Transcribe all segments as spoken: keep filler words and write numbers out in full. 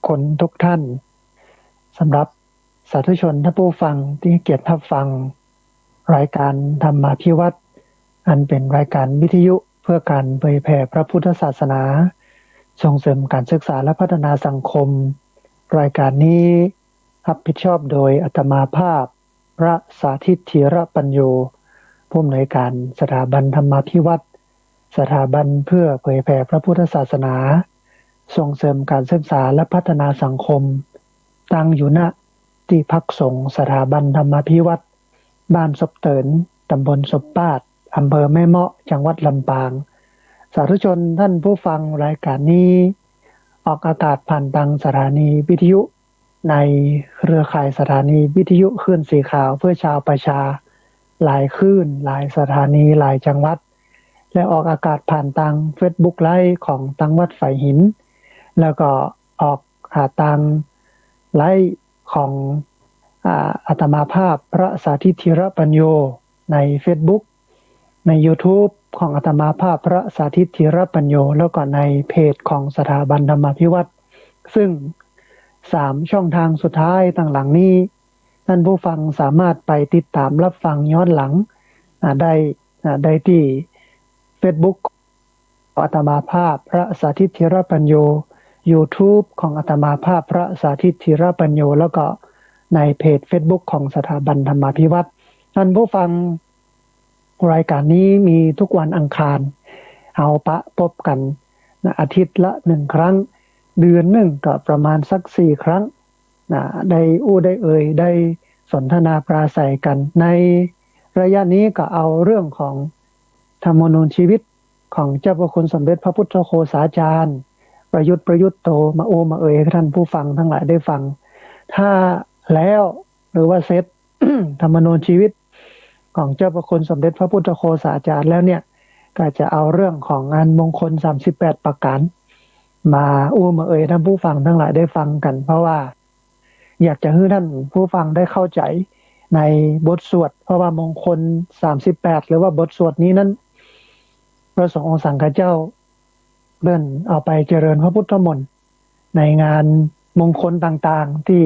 คนทุกท่าน สำหรับสาธุชนท่านผู้ฟังที่ให้เกียรติรับฟังรายการธรรมาภิวัฒน์ อันเป็นรายการวิทยุเพื่อการเผยแผ่พระพุทธศาสนา ส่งเสริมการศึกษาและพัฒนาสังคม รายการนี้รับผิดชอบโดยอาตมาภาพ พระสาธิต ธีระปัญโญ ผู้อำนวยการสถาบันธรรมาภิวัฒน์ สถาบันเพื่อเผยแผ่พระพุทธศาสนา ส่งเสริมการศึกษาและพัฒนาสังคม ตั้งอยู่ ณ ที่พักสงฆ์สถาบันธรรมาภิวัฒน์ บ้านศพเติน ตำบลศพปาด อำเภอแม่เมาะ จังหวัดลำปาง สาธุชนท่านผู้ฟังรายการนี้ ออกอากาศผ่านทางสถานีวิทยุ ในเครือข่ายสถานีวิทยุคลื่นสีขาวเพื่อชาวประชา หลายคลื่น หลายสถานี หลายจังหวัด และออกอากาศผ่านทางเฟซบุ๊กไลฟ์ของจังหวัดฝายหิน แล้วก็ออก อ่า ทางไลฟ์ของ อ่า อาตมาภาพพระสาธิต ธีระปัญโญ ในเฟซบุ๊ก ในยูทูบของอาตมาภาพพระสาธิต ธีระปัญโญ แล้วก็ในเพจของสถาบันธรรมาภิวัฒน์ ซึ่งสามช่องทางสุดท้ายตางหลังนี้ ท่านผู้ฟังสามารถไปติดตามรับฟังย้อนหลัง อ่า ได้ อ่า ได้ที่เฟซบุ๊ก อาตมาภาพพระสาธิต ธีระปัญโญ ยูทูบของอาตมาภาพพระสาธิต ธีระปัญโญ แล้วก็ในเพจเฟซบุ๊กของสถาบันธรรมาภิวัฒน์ ท่านผู้ฟัง รายการนี้มีทุกวันอังคาร เอาปะปบกัน นะ อาทิตย์ละหนึ่งครั้ง เดือนหนึ่งก็ประมาณสักสี่ครั้ง นะ ได้อู้ได้เอ่ย ได้สนทนาปราศรัยกัน ในระยะนี้ก็เอาเรื่องของธรรมนูญชีวิตของเจ้าพระคุณสมเด็จพระพุทธโฆษาจารย์ ประยุทธ์ ประยุทธ์โต มาอู้มาเอ่ยให้ท่านผู้ฟังทั้งหลายได้ฟัง ถ้าแล้วหรือว่าเสร็จ ธรรมนูญชีวิตของเจ้าพระคุณสมเด็จพระพุทธโฆษาจารย์แล้วเนี่ย ก็จะเอาเรื่องของอันมงคลสามสิบแปดประการ มาอู้มาเอ่ยท่านผู้ฟังทั้งหลายได้ฟังกัน เพราะว่าอยากจะให้ท่านผู้ฟังได้เข้าใจในบทสวด เพราะว่ามงคลสามสิบแปด หรือว่าบทสวดนี้นั้น พระสงฆ์องค์สังฆเจ้าเปิ้นเอาไปเจริญพระพุทธมนต์ ในงานมงคลต่างๆ ที่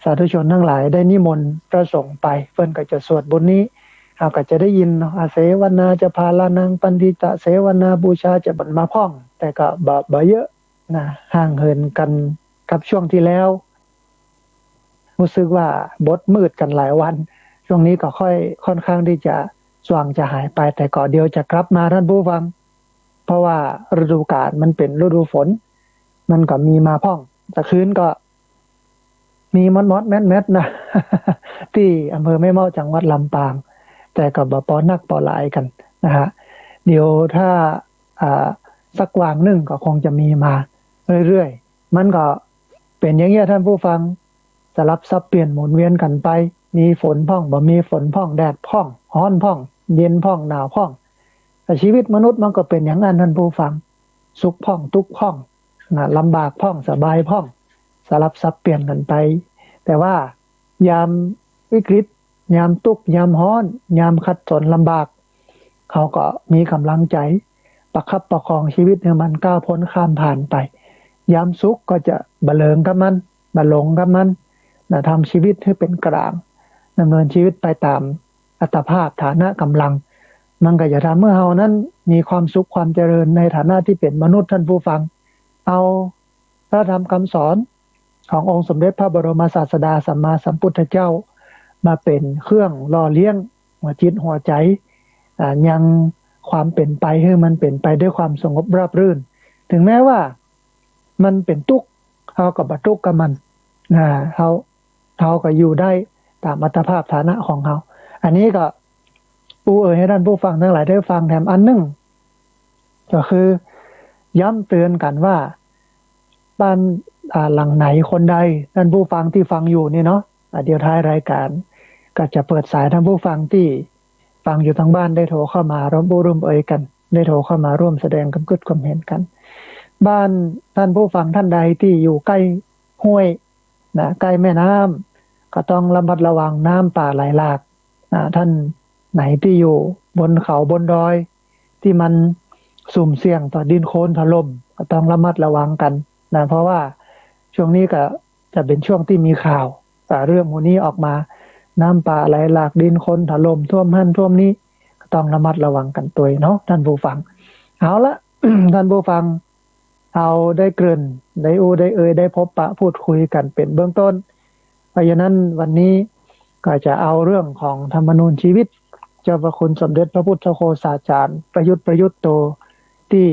สาธุชนทั้งหลายได้นิมนต์พระสงฆ์ไป เปิ้นก็จะสวดบทนี้ เฮาก็จะได้ยินเนาะ อาเสวนาจะพาลานังปันทิตะเสวนาบูชาจะบ่นมาพ่อง แต่ก็บ่ บ่เยอะนะ ห่างเหินกันกับช่วงที่แล้ว รู้สึกว่าบทมืดกันหลายวัน ช่วงนี้ก็ค่อยค่อนข้างที่จะสว่างจะหายไป แต่ก็เดี๋ยวจะกลับมาท่านผู้ฟัง เพราะว่าฤดูกาลมันเป็นฤดูฝน มันก็มีมาพ่อง แต่คืนก็มีมอดๆ แมดๆ นะ ที่อำเภอแม่เมาะ จังหวัดลำปาง แต่ก็บ่ปอนักปอหลายกันนะฮะ เดี๋ยวถ้า อ่า สักวางหนึ่งก็คงจะมีมาเรื่อยๆ มันก็เป็นอย่างเงี้ยท่านผู้ฟัง สลับสับเปลี่ยนหมุนเวียนกันไป มีฝนพ่อง บ่มีฝนพ่อง แดดพ่อง ฮ้อนพ่อง เย็นพ่อง หนาวพ่อง แต่ชีวิตมนุษย์มันก็เป็นอย่างนั้นท่านผู้ฟัง สุขพ่อง ทุกข์พ่อง นะ ลำบากพ่อง สบายพ่อง สลับสับเปลี่ยนกันไป แต่ว่ายามวิกฤต ยามทุกข์ ยามฮ้อน ยามขัดสนลำบาก เขาก็มีกำลังใจ ประคับประคองชีวิตให้มันก้าวพ้นข้ามผ่านไป ยามสุขก็จะบ่เหลิงกับมัน บ่หลงกับมัน นะ ทำชีวิตให้เป็นกลาง ดำเนินชีวิตไปตามอัตภาพฐานะกำลัง มันก็จะทำให้เฮานั้นมีความสุขความเจริญในฐานะที่เป็นมนุษย์ท่านผู้ฟัง เอาพระธรรมคำสอนขององค์สมเด็จพระบรมศาสดาสัมมาสัมพุทธเจ้า มาเป็นเครื่องหล่อเลี้ยงหัวจิตหัวใจ อ่า ยังความเป็นไปให้มันเป็นไปด้วยความสงบราบรื่น ถึงแม้ว่ามันเป็นทุกข์ เฮาก็บ่ทุกข์กับมัน นะ เฮา เฮาก็อยู่ได้ตามอัตภาพฐานะของเฮา อันนี้ก็อู้เอ่ยให้ท่านผู้ฟังทั้งหลายได้ฟังแถมอันหนึ่ง ก็คือย้ำเตือนกันว่าบ้าน อ่า หลังไหนคนใด ท่านผู้ฟังที่ฟังอยู่นี่เนาะ อ่า เดี๋ยวท้ายรายการก็จะเปิดสายท่านผู้ฟังที่ฟังอยู่ทางบ้านได้โทรเข้ามาร่วมอู้ร่วมเอ่ยกัน ได้โทรเข้ามาร่วมแสดงความคิดความเห็นกัน บ้านท่านผู้ฟังท่านใดที่อยู่ใกล้ห้วย นะ ใกล้แม่น้ำ ก็ต้องระมัดระวังน้ำป่าไหลหลาก นะ ท่านไหนที่อยู่บนเขาบนดอย ที่มันสุ่มเสี่ยงต่อดินโคลนถล่ม ก็ต้องระมัดระวังกัน นะ เพราะว่า ช่วงนี้ก็จะเป๋นช่วงตี้มีข่าว อ่า เรื่องหมู่นี้ออกมา น้ำป่าไหลหลาก ดินคนถล่ม ท่วมหั้นท่วมนี้ ก็ต้องระมัดระวังกั๋นตวยเนาะ ท่านผู้ฟัง เอาละ ท่านผู้ฟัง เฮาได้เกริ่น ได้อู้ได้เอ่ย ได้พบปะพูดคุยกั๋นเป๋นเบื้องต้น เพราะฉะนั้นวันนี้ก็จะเอาเรื่องของธรรมนูญชีวิต เจ้าพระคุณสมเด็จพระพุทธโฆษาจารย์ ประยุทธ์ ประยุตโต ตี้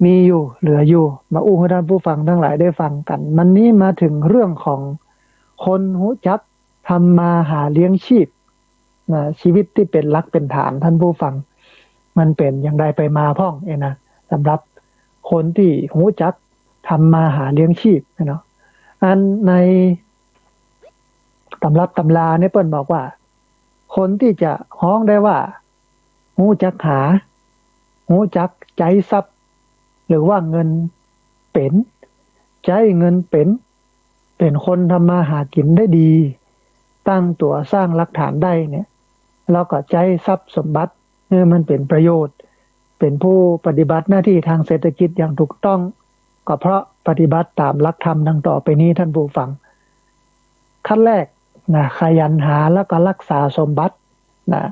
มีอยู่เหลืออยู่ มาอู้หื้อท่านผู้ฟังตังหลายได้ฟังกั๋น วันนี้มาเถิงเรื่องของคนฮู้จักทำมาหาเลี้ยงชีพ นะ ชีวิตตี้เป๋นหลักเป๋นฐาน ท่านผู้ฟัง มันเป๋นอย่างใดไปมาพ่องเอยนะ สำหรับคนตี้ฮู้จักทำมาหาเลี้ยงชีพเนาะ อันในตำรับตำราเนี่ยเปิ้นบอกว่า คนตี้จะฮ้องได้ว่า ฮู้จักหา ฮู้จักใจ๊ทรัพย์ หรือว่าเงินเป๋น ใจ๊เงินเป๋น เป๋นคนทำมาหากิ๋นได้ดี ตั้งตั๋วสร้างรากฐานได้เนี่ย แล้วก็ใจ๊ทรัพย์สมบัติหื้อมันเป๋นประโยชน์ เป๋นผู้ปฏิบัติหน้าตี้ตางเศรษฐกิจอย่างถูกต้อง ก็เพราะปฏิบัติต๋ามหลักธรรมดังต่อไปนี้ ท่านผู้ฟัง ขั้นแรกนะ ขยันหาแล้วก็รักษาสมบัตินะ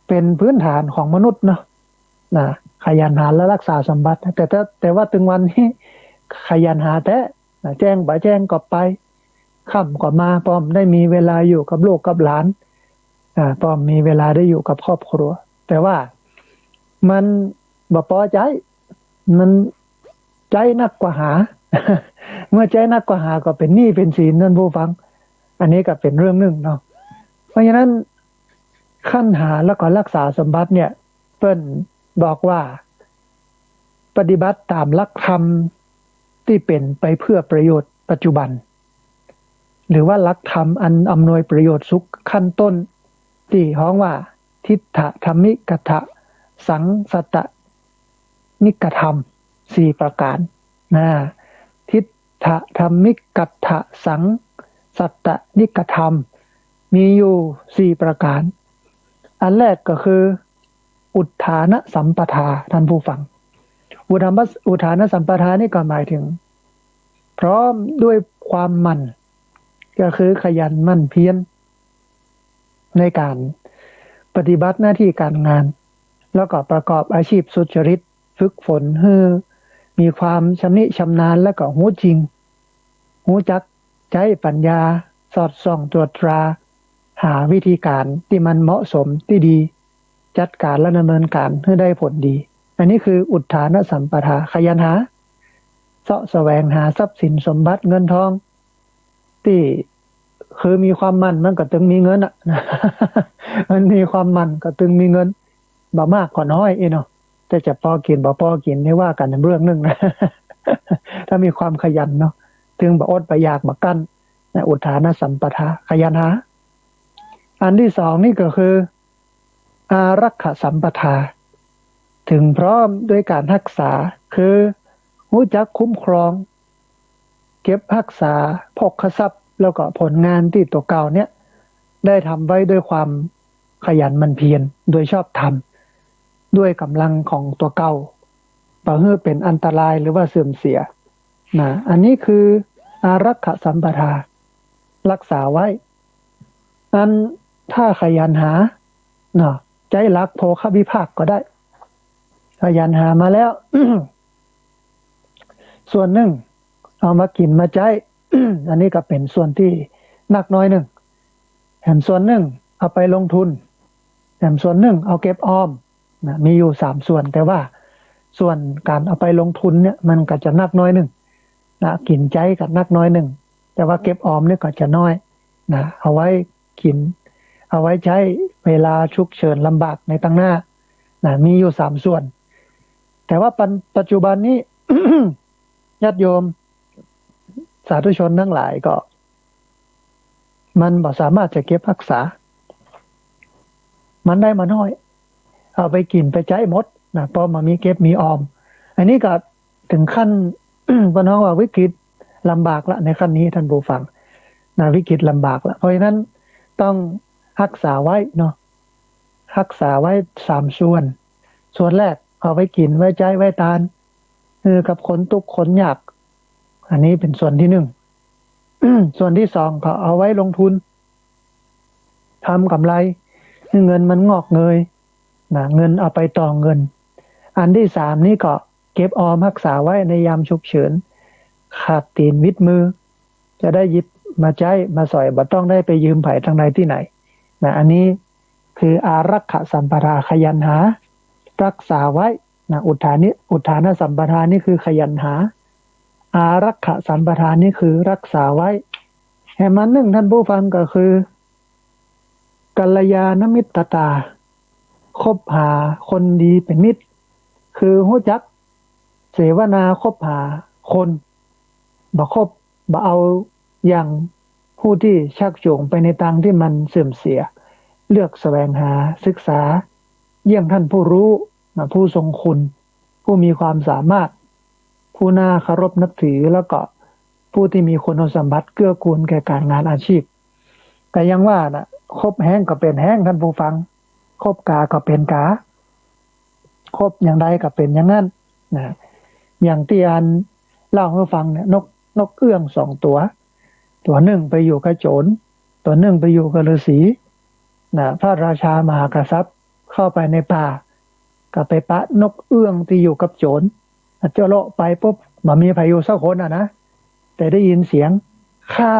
เป๋นพื้นฐานของมนุษย์เนาะ นะ ขยันหาและรักษาสมบัติ แต่ถ้า แต่ว่าตึงวันนี้ขยันหาแต๊นะ แจ้งบ่าแจ้งก็ไป ค่ำก็มา ป้อมได้มีเวลาอยู่กับลูกกับหลาน อ่า ป้อมมีเวลาได้อยู่กับครอบครัว แต่ว่ามันบ่ปอใจ๊ มันใจ๊นักกว่าหา เมื่อใจ๊นักกว่าหาก็เป๋นหนี้เป๋นสิน ท่านผู้ฟัง อันนี้ก็เป๋นเรื่องนึ่งเนาะ เพราะฉะนั้น ขั้นหาแล้วก็รักษาสมบัติเนี่ย เปิ้นบอกว่า ปฏิบัติต๋ามหลักธรรมตี้เป๋นไปเพื่อประโยชน์ปัจจุบัน หรือว่าหลักธรรมอันอำนวยประโยชน์สุขขั้นต้น ตี้ฮ้องว่า ทิฏฐธรรมิกัตถสังสัตตนิกธรรม สี่ประก๋านนะ ทิฏฐธรรมิกัตถสังสัตตนิกธรรม มีอยู่สี่ประก๋าน อันแรกก็คือ อุทธานสัมปทา ท่านผู้ฟัง อุทธาน อุทธานสัมปทานี่ก็หมายถึง พร้อมด้วยความหมั่น ก็คือขยันหมั่นเพียร ในก๋านปฏิบัติหน้าตี้ก๋านงาน แล้วก็ประกอบอาชีพสุจริต ฝึกฝนหื้อมีความชำนิชำนาญ แล้วก็ฮู้จริง ฮู้จักใจ๊ปัญญา สอดส่องตรวจตรา หาวิธีก๋านตี้มันเหมาะสมตี้ดี จัดก๋านและดำเนินก๋านหื้อได้ผลดี อันนี้คืออุทธานสัมปทา ขยันหา เซาะแสวงหาทรัพย์สินสมบัติเงินทอง ตี้คือมีความหมั่นมันก็ตึงมีเงินอะ มันมีความหมั่นก็ตึงมีเงิน บ่มากก็น้อยเอยเนาะ แต่จะปอกิ๋นบ่ปอกิ๋นนี่ว่ากั๋นเรื่องนึ่งนะ ถ้ามีความขยันเนาะ ตึงบ่อดบ่อยากบ่กั้นนะ อุทธานสัมปทา ขยันหา อันตี้สองนี่ก็คือ อารักขสัมปทา ถึงพร้อมด้วยก๋านฮักษา คือฮู้จักคุ้มครอง เก็บฮักษาโภคทรัพย์ แล้วก็ผลงานตี้ตั๋วเก่าเนี่ย ได้ทำไว้ด้วยความขยันหมั่นเพียร โดยชอบธรรม ด้วยก๋ำลังของตั๋วเก่า บ่หื้อเป๋นอันตรายหรือว่าเสื่อมเสียนะ อันนี้คืออารักขสัมปทา รักษาไว้ อันถ้าขยันหาเนาะ ใจ๊หลักโภควิภาคก็ได้ ขยันหามาแล้ว ส่วนนึ่งเอามากิ๋นมาใจ๊ อันนี้ก็เป๋นส่วนตี้นักน้อยนึ่ง แหมส่วนนึ่งเอาไปลงทุน แหมส่วนนึ่งเอาเก็บออมนะ มีอยู่สามส่วน แต่ว่าส่วนก๋านเอาไปลงทุนเนี่ย มันก็จะนักน้อยนึ่งนะ กิ๋นใจ๊ก็นักน้อยนึ่ง แต่ว่าเก็บออมเนี่ยก็จะน้อยนะ เอาไว้กิ๋น เอาไว้ใจ๊เวลาฉุกเฉินลำบากในตังหน้านะ มีอยู่สามส่วน แต่ว่าปัจ ปัจจุบันนี้ ญาติโยม สาธุชนตังหลายก็ มันบ่สามารถจะเก็บฮักษา มันได้มาน้อย เอาไปกิ๋นไปใจ๊หมดนะ เพราะบ่มีเก็บมีออม อันนี้ก็เถิงขั้น เปิ้นฮ้องว่าวิกฤตลำบากละ ในขั้นนี้ท่านผู้ฟังนะ วิกฤตลำบากละ เพราะฉะนั้นต้องฮักษาไว้เนาะ ฮักษาไว้สามส่วน ส่วนแรกเอาไว้กิ๋นไว้ใจ๊ไว้ตาน เออ กับคนตุ๊กข์คนยาก อันนี้เป๋นส่วนตี้นึ่ง ส่วนตี้สองก็เอาไว้ลงทุน ทำก๋ำไร หื้อเงินมันงอกเงย นะ เงินเอาไปต่อเงิน อันตี้สามนี่ก็เก็บออมฮักษาไว้ในยามฉุกเฉิน ขาดตี๋นวิดมือ จะได้หยิบมาใจ๊มาสอย บ่ต้องได้ไปยืมใผตังใดตี้ไหน นะ อันนี้คืออารักขสัมปทา ขยันหา รักษาไว้ นะ อุทานิ อุทานสัมปทานี่คือขยันหา อารักขสัมปทานี่คือรักษาไว้ แหมอันนึ่งท่านผู้ฟังก็คือ กัลยาณมิตตา คบหาคนดีเป๋นมิตร คือฮู้จักเสวนาคบหาคน บ่คบ บ่เอาอย่างผู้ตี้ชักจูงไปในตางตี้มันเสื่อมเสีย เลือกแสวงหาศึกษา เยี่ยงท่านผู้รู้ นะ ผู้ทรงคุณ ผู้มีความสามารถ ผู้น่าเคารพนับถือ แล้วก็ผู้ตี้มีคุณสมบัติเกื้อกูลแก่ก๋านงานอาชีพ ก็ยังว่านะ คบแฮงก็เป๋นแฮงท่านผู้ฟัง คบก๋าก็เป๋นก๋า คบอย่างใดก็เป๋นอย่างนั้น นะ อย่างตี้อันเล่าหื้อฟังเนี่ย นก นกเอื้องสองตั๋ว ตั๋วนึ่งไปอยู่กับโจร ตั๋วนึ่งไปอยู่กับฤๅษี นะ พระราชามหากษัตริย์เข้าไปในป่า ก็ไปปะนกเอื้องตี้อยู่กับโจร เจ้าเลาะไปปุ๊บ บ่มีใผอยู่สักคนอะนะ แต่ได้ยินเสียง "ฆ่า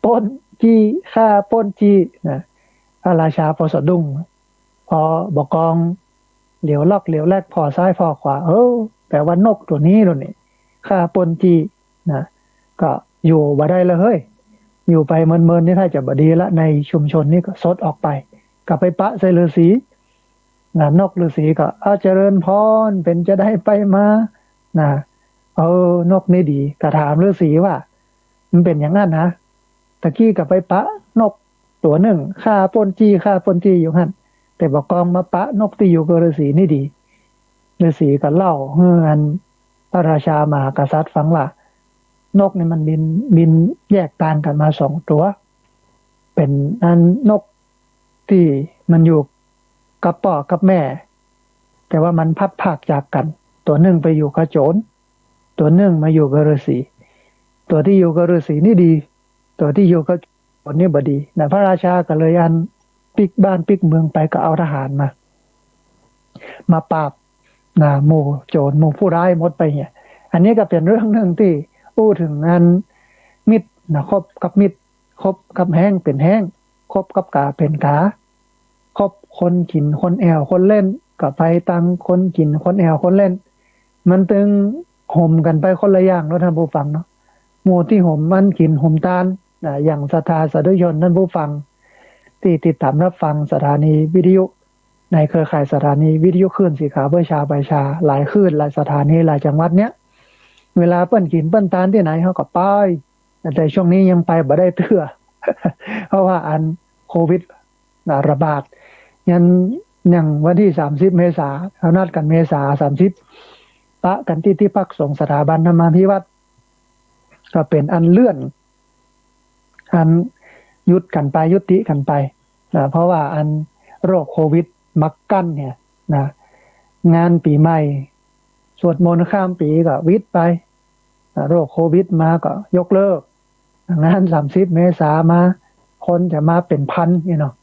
ปล้นจี้ ฆ่าปล้นจี้" นะ พระราชาปอสะดุ้ง ปอบ่ากอง เหลียวลอกเหลียวแลกผ่อซ้ายผ่อขวา เออ แปลว่านกตั๋วนี้แล้วนี่ ฆ่าปล้นจี้ นะ ก็อยู่บ่ได้ละเฮ้ย อยู่ไปเมินๆ นี่ถ้าจะบ่ดีละ ในชุมชนนี่ก็ซดออกไป ก็ไปปะใส่ฤๅษี นะ นกฤๅษีก็ "อ้าว เจริญพร เป๋นจาใดไปมา" นะ เออ นกนี่ดี ก็ถามฤๅษีว่า "มันเป๋นอย่างนั้นนะ ตะกี้ก็ไปปะนกตั๋วนึ่ง ฆ่าปล้นจี้ ฆ่าปล้นจี้อยู่หั้น แต่บ่ากองมาปะนกตี้อยู่กับฤๅษีนี่ดี" ฤๅษีก็เล่าหื้ออันพระราชามหากษัตริย์ฟังว่า นกนี่มันบิน บินแยกตางกั๋นมาสองตั๋ว เป๋นอันนกตี้มันอยู่กับป้อกับแม่ แต่ว่ามันพลัดพรากจากกั๋น ตั๋วนึ่งไปอยู่กับโจร ตั๋วนึ่งมาอยู่กับฤๅษี ตั๋วตี้อยู่กับฤๅษีนี่ดี ตั๋วตี้อยู่กับโจรนี่บ่ดี นะ พระราชาก็เลยอันปิ๊กบ้านปิ๊กเมืองไป ก็เอาทหารมา มาปราบ นะ หมู่โจรหมู่ผู้ร้ายหมดไปเนี่ย อันนี้ก็เป๋นเรื่องนึ่งตี้อู้เถิงอันมิตร นะ คบกับมิตร คบกับแฮงเป๋นแฮง คบกับก๋าเป๋นก๋า คบคนกิ๋นคนแอ่วคนเล่น ก็ไปตางคนกิ๋นคนแอ่วคนเล่น มันตึงหมกั๋นไปคนละอย่างเนาะท่านผู้ฟังเนาะ หมู่ตี้หมอันกิ๋นหมตาน นะ อย่างศรัทธาสาธุชนท่านผู้ฟัง ตี้ติดต๋ามฮับฟังสถานีวิทยุ ในเครือข่ายสถานีวิทยุคลื่นสีขาวเพื่อชาวประชา หลายคลื่นหลายสถานีหลายจังหวัดเนี่ย เวลาเปิ้นกิ๋นเปิ้นตานตี้ไหนเฮาก็ไป แต่ช่วงนี้ยังไปบ่ได้เตื้อ เพราะว่าอันโควิด นะ ระบาด ยัน อย่างวันตี้สามสิบเมษา เฮานัดกั๋นเมษาสามสิบ ปะกั๋นตี้ตี้พักสงฆ์สถาบันธรรมาภิวัฒน์ ก็เป๋นอันเลื่อน อันหยุดกั๋นไป ยุติกั๋นไป นะ เพราะว่าอันโรคโควิดมากั้นเนี่ย นะ งานปี๋ใหม่ สวดมนต์ข้ามปี๋ก็หวิดไป นะ โรคโควิดมาก็ยกเลิก งานสามสิบเมษามา คนจะมาเป๋นพันเนี่ยเนาะ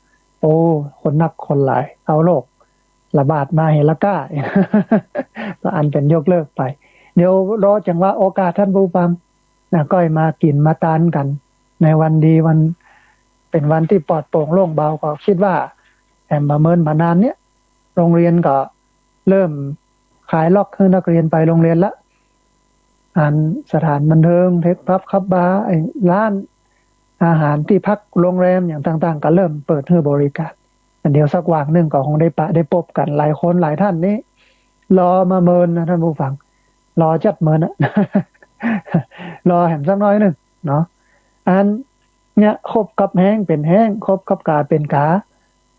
โอ้ คนนักคนหลาย เอาโรคระบาดมาเฮละก้า ก็อันเป๋นยกเลิกไป เดี๋ยวรอจังหวะโอกาสท่านผู้ฟัง นะ ก้อยมากิ๋นมาตานกั๋น ในวันดีวัน เป๋นวันตี้ปลอดโปร่งโล่งเบา ก็กึ๊ดว่า แหมบ่เมินบ่นานเนี่ย โรงเรียนก็เริ่มคลายล็อกหื้อนักเรียนไปโรงเรียนละ อันสถานบันเทิง เทค ผับ คลับ บาร์ ไอ้ร้านอาหารตี้พักโรงแรมอย่างต่างๆ ก็เริ่มเปิดหื้อบริการ อันเดี๋ยวสักวางนึ่งก็คงได้ปะได้ปบกั๋นหลายคนหลายท่านนี่ รอมาเมินนะท่านผู้ฟัง รอจัดเมินอะ รอแหมสักน้อยนึ่งเนาะ อันเนี่ย คบกับแฮงเป๋นแฮง คบกับก๋าเป๋นก๋า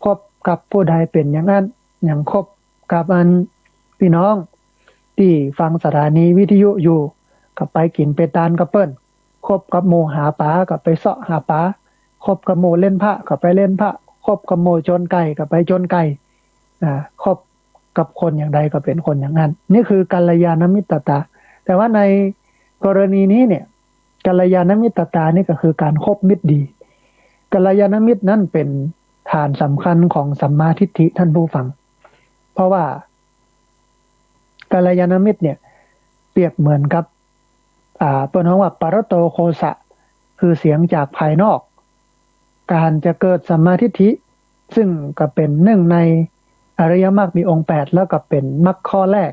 คบกับผู้ใดเป๋นอย่างนั้น อย่างคบกับอันพี่น้องตี้ฟังสถานีวิทยุอยู่ ก็ไปกิ๋นไปตานกับเปิ้น คบกับหมู่หาป๋าก็ไปเซาะหาป๋า คบกับหมู่เล่นพระก็ไปเล่นพระ คบกับหมู่โจรไก่ก็ไปโจรไก่ อ่า คบกับคนอย่างใดก็เป๋นคนอย่างนั้น นี่คือกัลยาณมิตรตา แต่ว่าในกรณีนี้เนี่ย กัลยาณมิตรตานี่ก็คือการคบมิตรดี กัลยาณมิตรนั้นเป๋นฐานสำคัญของสัมมาทิฏฐิ ท่านผู้ฟัง เพราะว่ากัลยาณมิตรเนี่ยเปรียบเหมือนกับ อ่า เปิ้นฮ้องว่าปะระโตโคสะ คือเสียงจากภายนอก การจะเกิดสัมมาทิฏฐิ ซึ่งก็เป๋นนึ่งในอริยมรรคมีองค์แปด แล้วก็เป๋นมรรคข้อแรก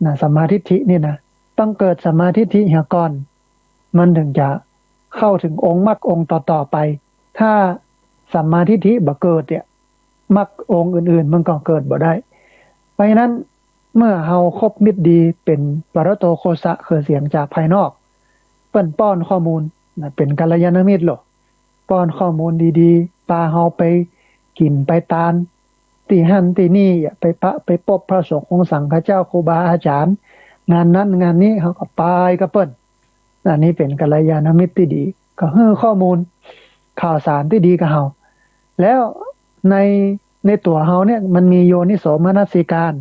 นะ สัมมาทิฏฐินี่นะ ต้องเกิดสัมมาทิฏฐิเหียก่อน มันถึงจะเข้าถึงองค์มรรคองค์ต่อๆ ไป ถ้าสัมมาทิฏฐิบ่เกิดเนี่ย มรรคองค์อื่นๆ มันก็เกิดบ่ได้ เพราะฉะนั้นเมื่อเฮาคบมิตรดีเป๋นปะระโตโคสะ คือเสียงจากภายนอก เปิ้นป้อนข้อมูลนะ เป๋นกัลยาณมิตรโล ป้อนข้อมูลดีๆ ปาเฮาไปกิ๋นไปตาน ตี้หั้นตี้นี่ ไปปะไปปบพระสงฆ์องค์สังฆเจ้าครูบาอาจ๋ารย์ งานนั้นงานนี้ เฮาก็ไปกับเปิ้น อันนี้เป๋นกัลยาณมิตรตี้ดี ก็หื้อข้อมูลข่าวสารตี้ดีกับเฮา แล้วใน ในตั๋วเฮาเนี่ยมันมีโยนิโสมนสิการ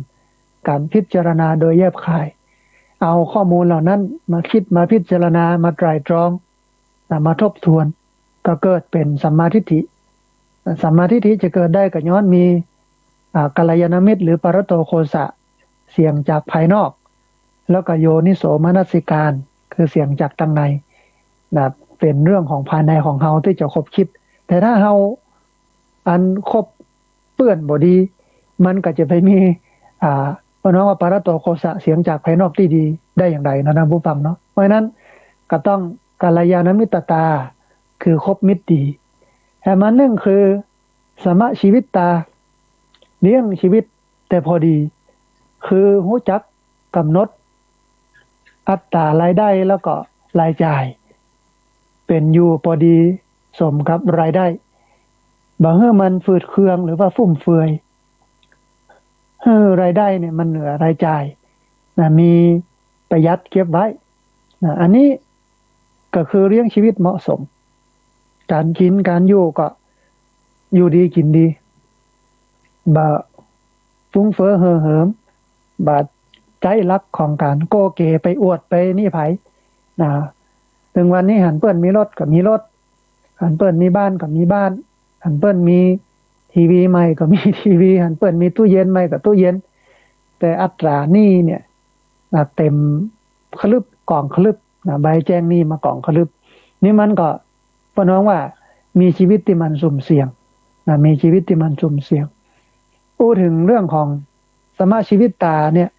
การพิจารณาโดยแยบคาย เอาข้อมูลเหล่านั้นมาคิดมาพิจารณามาไตร่ตรอง นะ มาทบทวน ก็เกิดเป๋นสัมมาทิฏฐิ สัมมาทิฏฐิจะเกิดได้ก็ย้อนมี อ่า กัลยาณมิตรหรือปะระโตโคสะ เสียงจากภายนอก แล้วก็โยนิโสมนสิการ คือเสียงจากตังในนะ เป๋นเรื่องของภายในของเฮาตี้จะคบคิด แต่ถ้าเฮาอันคบเปื้อนบ่ดี มันก็จะไปมี อ่า เปิ้นฮ้องว่าปะระโตโคสะ เสียงจากภายนอกตี้ดีได้อย่างไรนะ ท่านผู้ฟังเนาะ เพราะฉะนั้นก็ต้องกัลยาณมิตรตา คือคบมิตรดี แหมนึ่งคือสมชีวิตตา เลี้ยงชีวิตแต่พอดี คือฮู้จักกำหนดอัตรารายได้แล้วก็รายจ่าย เป๋นอยู่พอดีสมกับรายได้ บ่หื้อมันฝืดเคืองหรือว่าฟุ่มเฟือย หื้อรายได้เนี่ยมันเหนือรายจ่ายนะ มีประหยัดเก็บไว้นะ อันนี้ก็คือเลี้ยงชีวิตเหมาะสม การกิ๋นการอยู่ก็อยู่ดีกิ๋นดี บ่ ฟุ้งเฟ้อเห่อเหิม บ่ใจ๊ลักของก๋านโก้เก๋ไปอวดไปนี่ใผนะ เถิงวันนี้หันเปิ้นมีรถก็มีรถ หันเปิ้นมีบ้านก็มีบ้าน หันเปิ้นมีทีวีใหม่ก็มีทีวี หันเปิ้นมีตู้เย็นใหม่ก็ตู้เย็น แต่อัตราหนี้เนี่ยนะ เต็มคลึบก๋องคลึบนะ ใบแจ้งหนี้มาก๋องคลึบ นี่มันก็เปิ้นฮ้องว่ามีชีวิตตี้มันสุ่มเสี่ยงนะ มีชีวิตตี้มันสุ่มเสี่ยง อู้เถิงเรื่องของสมชีวิตตาเนี่ย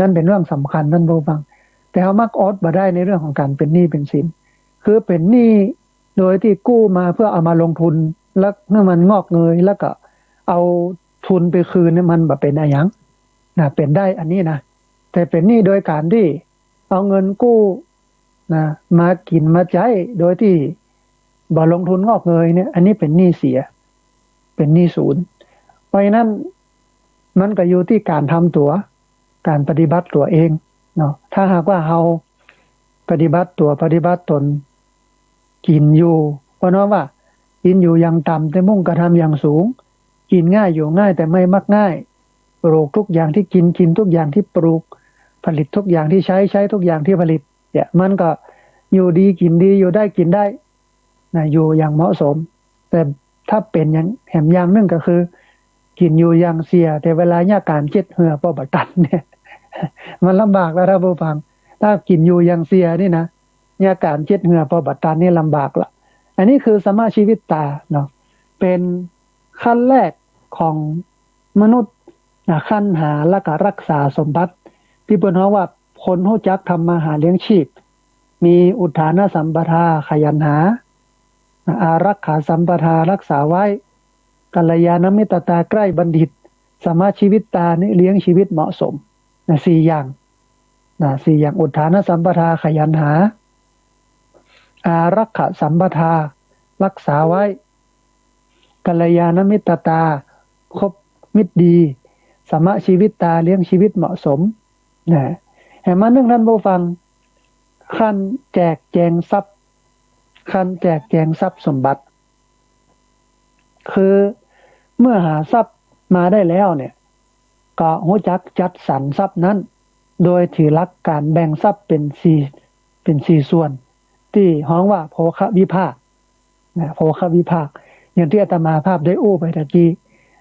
นั่นเป๋นเรื่องสำคัญ ท่านผู้ฟัง แต่เฮามักอดบ่ได้ในเรื่องของก๋านเป๋นหนี้เป๋นสิน คือเป๋นหนี้โดยตี้กู้มาเพื่อเอามาลงทุน แล้วหื้อมันงอกเงย แล้วก็เอาทุนไปคืนเนี่ย มันบ่เป๋นอะหยังนะ เป๋นได้อันนี้นะ แต่เป๋นหนี้โดยก๋านตี้เอาเงินกู้นะ มากิ๋นมาใจ๊โดยตี้บ่ลงทุนงอกเงยเนี่ย อันนี้เป๋นหนี้เสีย เป๋นหนี้ศูนย์ เพราะฉะนั้นมันก็อยู่ตี้ก๋านทำตั๋ว ก๋านปฏิบัติตั๋วเองเนาะ ถ้าหากว่าเฮาปฏิบัติตั๋วปฏิบัติต๋น กิ๋นอยู่ เปิ้นฮ้องว่ากิ๋นอยู่อย่างต่ำแต่มุ่งกระทำอย่างสูง กิ๋นง่ายอยู่ง่ายแต่ไม่มักง่าย ปลูกทุกอย่างที่กิน กินทุกอย่างที่ปลูก ผลิตทุกอย่างที่ใช้ ใช้ทุกอย่างที่ผลิต เนี่ย มันก็อยู่ดีกิ๋นดี อยู่ได้กิ๋นได้นะ อยู่อย่างเหมาะสม แต่ถ้าเป๋นอย่าง แหมอย่างนึ่งก็คือ กิ๋นอยู่อย่างเสีย แต่เวลาเยียะก๋านเจ็ดเหื่อปอบ่ตันเนี่ย มันลำบากแล้ว ท่านผู้ฟัง ถ้ากิ๋นอยู่อย่างเสียนี่นะ เยียะก๋านเจ็ดเหื่อปอบ่ตันนี่ลำบากละ อันนี้คือสมชีวิตตาเนาะ เป๋นขั้นแรกของมนุษย์นะ คันหาและก็รักษาสมบัติ ตี้เปิ้นฮ้องว่าคนฮู้จักทำมาหาเลี้ยงชีพ มีอุทธานสัมปทา ขยันหา อารักขาสัมปทา รักษาไว้ กัลยาณมิตรตา ใกล้บัณฑิต สมชีวิตตานี่เลี้ยงชีวิตเหมาะสมนะ สี่อย่างนะ สี่อย่าง อุทธานสัมปทา ขยันหา อารักขาสัมปทา รักษาไว้ กัลยาณมิตรตา คบมิตรดี สมชีวิตตา เลี้ยงชีวิตเหมาะสมนะ แหมนึ่ง ท่านผู้ฟัง ขั้นแจกแจงทรัพย์ ขั้นแจกแจงทรัพย์สมบัติ คือเมื่อหาทรัพย์มาได้แล้วเนี่ย ก็ฮู้จักจัดสรรทรัพย์นั้น โดยถือหลักก๋านแบ่งทรัพย์เป๋นสี่ เป๋นสี่ส่วน ตี้ฮ้องว่าโภควิภาค นะ โภควิภาค อย่างตี้อาตมาภาพได้อู้ไปตะกี้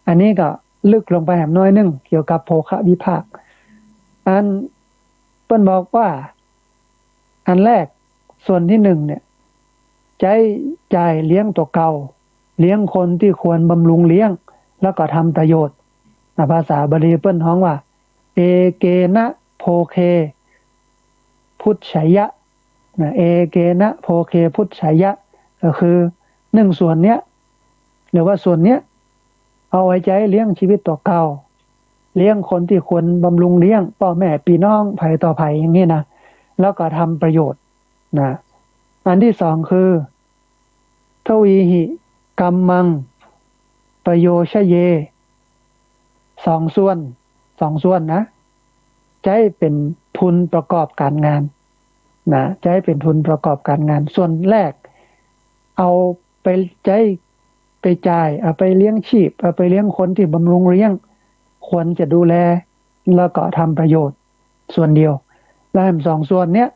อันนี้ก็ลึกลงไปแหมน้อยนึ่งเกี่ยวกับโภควิภาค อันเปิ้นบอกว่า อันแรก ส่วนตี้นึ่งเนี่ย ใจ๊จ่ายเลี้ยงตั๋วเก่า เลี้ยงคนตี้ควรบำรุงเลี้ยง แล้วก็ทำประโยชน์ นะ ภาษาบาลีเปิ้นฮ้องว่า เอเกนะโภเค พุชชยะ นะ เอเกนะโภเค พุชชยะ ก็คือหนึ่งส่วนเนี้ย หรือว่าส่วนเนี้ย เอาไว้ใจ๊เลี้ยงชีวิตตั๋วเก่า เลี้ยงคนตี้ควรบำรุงเลี้ยง ป้อแม่ปี้น้อง ใผต่อใผอย่างนี้นะ แล้วก็ทำประโยชน์ นะ อันตี้สองคือ ทวีหิ กัมมัง ปโยชเย สองส่วน สองส่วนนะ ใจ๊เป๋นทุนประกอบก๋านงาน นะ ใจ๊เป๋นทุนประกอบก๋านงาน ส่วนแรก เอาไปใจ๊ ไปจ่าย เอาไปเลี้ยงชีพ เอาไปเลี้ยงคนตี้บำรุงเลี้ยง ควรจะดูแล แล้วก็ทำประโยชน์ ส่วนเดียว แล้วแหมสองส่วนเนี้ย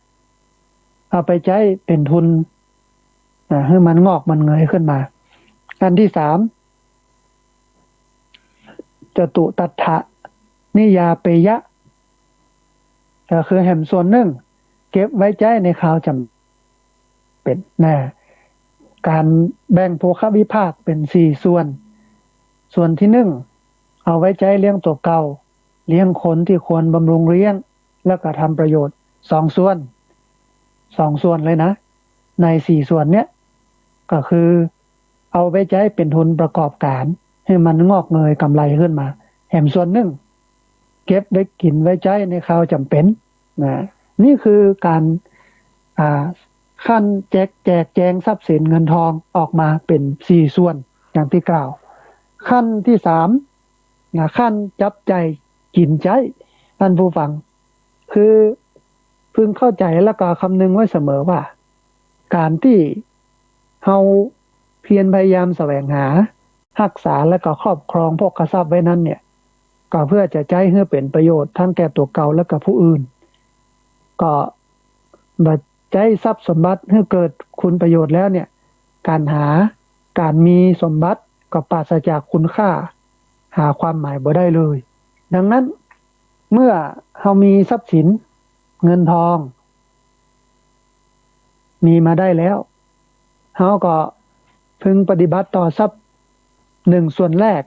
เอาไปใจ๊เป๋นทุน อ่า หื้อมันงอกมันเงยขึ้นมา อันตี้สาม จตุตัฏฐนิยาเปยะ ก็คือแหมส่วนนึ่ง เก็บไว้ใจ๊ในคราวจ๋ำเป๋น นะ ก๋านแบ่งโภควิภาคเป๋นสี่ส่วน ส่วนตี้นึ่ง เอาไว้ใจ๊เลี้ยงตั๋วเก่า เลี้ยงคนตี้ควรบำรุงเลี้ยง แล้วก็ทำประโยชน์ สองส่วน สองส่วนเลยนะ ในสี่ส่วนเนี้ย ก็คือเอาไว้ใจ๊เป๋นทุนประกอบก๋าน หื้อมันงอกเงยก๋ำไรขึ้นมา แหมส่วนนึ่ง เก็บไว้กิ๋นไว้ใจ๊ในคราวจ๋ำเป๋น นะ นี่คือก๋าน อ่า ขั้นแจก แจกแจงทรัพย์สินเงินทองออกมาเป๋นสี่ส่วน อย่างตี้กล่าว ขั้นตี้สาม นะ ขั้นจับจ่ายกิ๋นใจ๊ ท่านผู้ฟัง คือพึงเข้าใจ๋แล้วก็คำนึงไว้เสมอว่า ก๋านตี้เฮาเพียรพยายามแสวงหา ฮักษาแล้วก็ครอบครองโภคทรัพย์ไว้นั้นเนี่ย ก็เพื่อจะใจ๊หื้อเป๋นประโยชน์ทั้งแก่ตั๋วเก่าและก็ผู้อื่น ก็บ่ใจ๊ทรัพย์สมบัติหื้อเกิดคุณประโยชน์แล้วเนี่ย ก๋านหา ก๋านมีสมบัติก็ปราศจากคุณค่า หาความหมายบ่ได้เลย ดังนั้น เมื่อเฮามีทรัพย์สิน เงินทอง มีมาได้แล้ว เฮาก็พึงปฏิบัติต่อทรัพย์หนึ่งส่วนแรก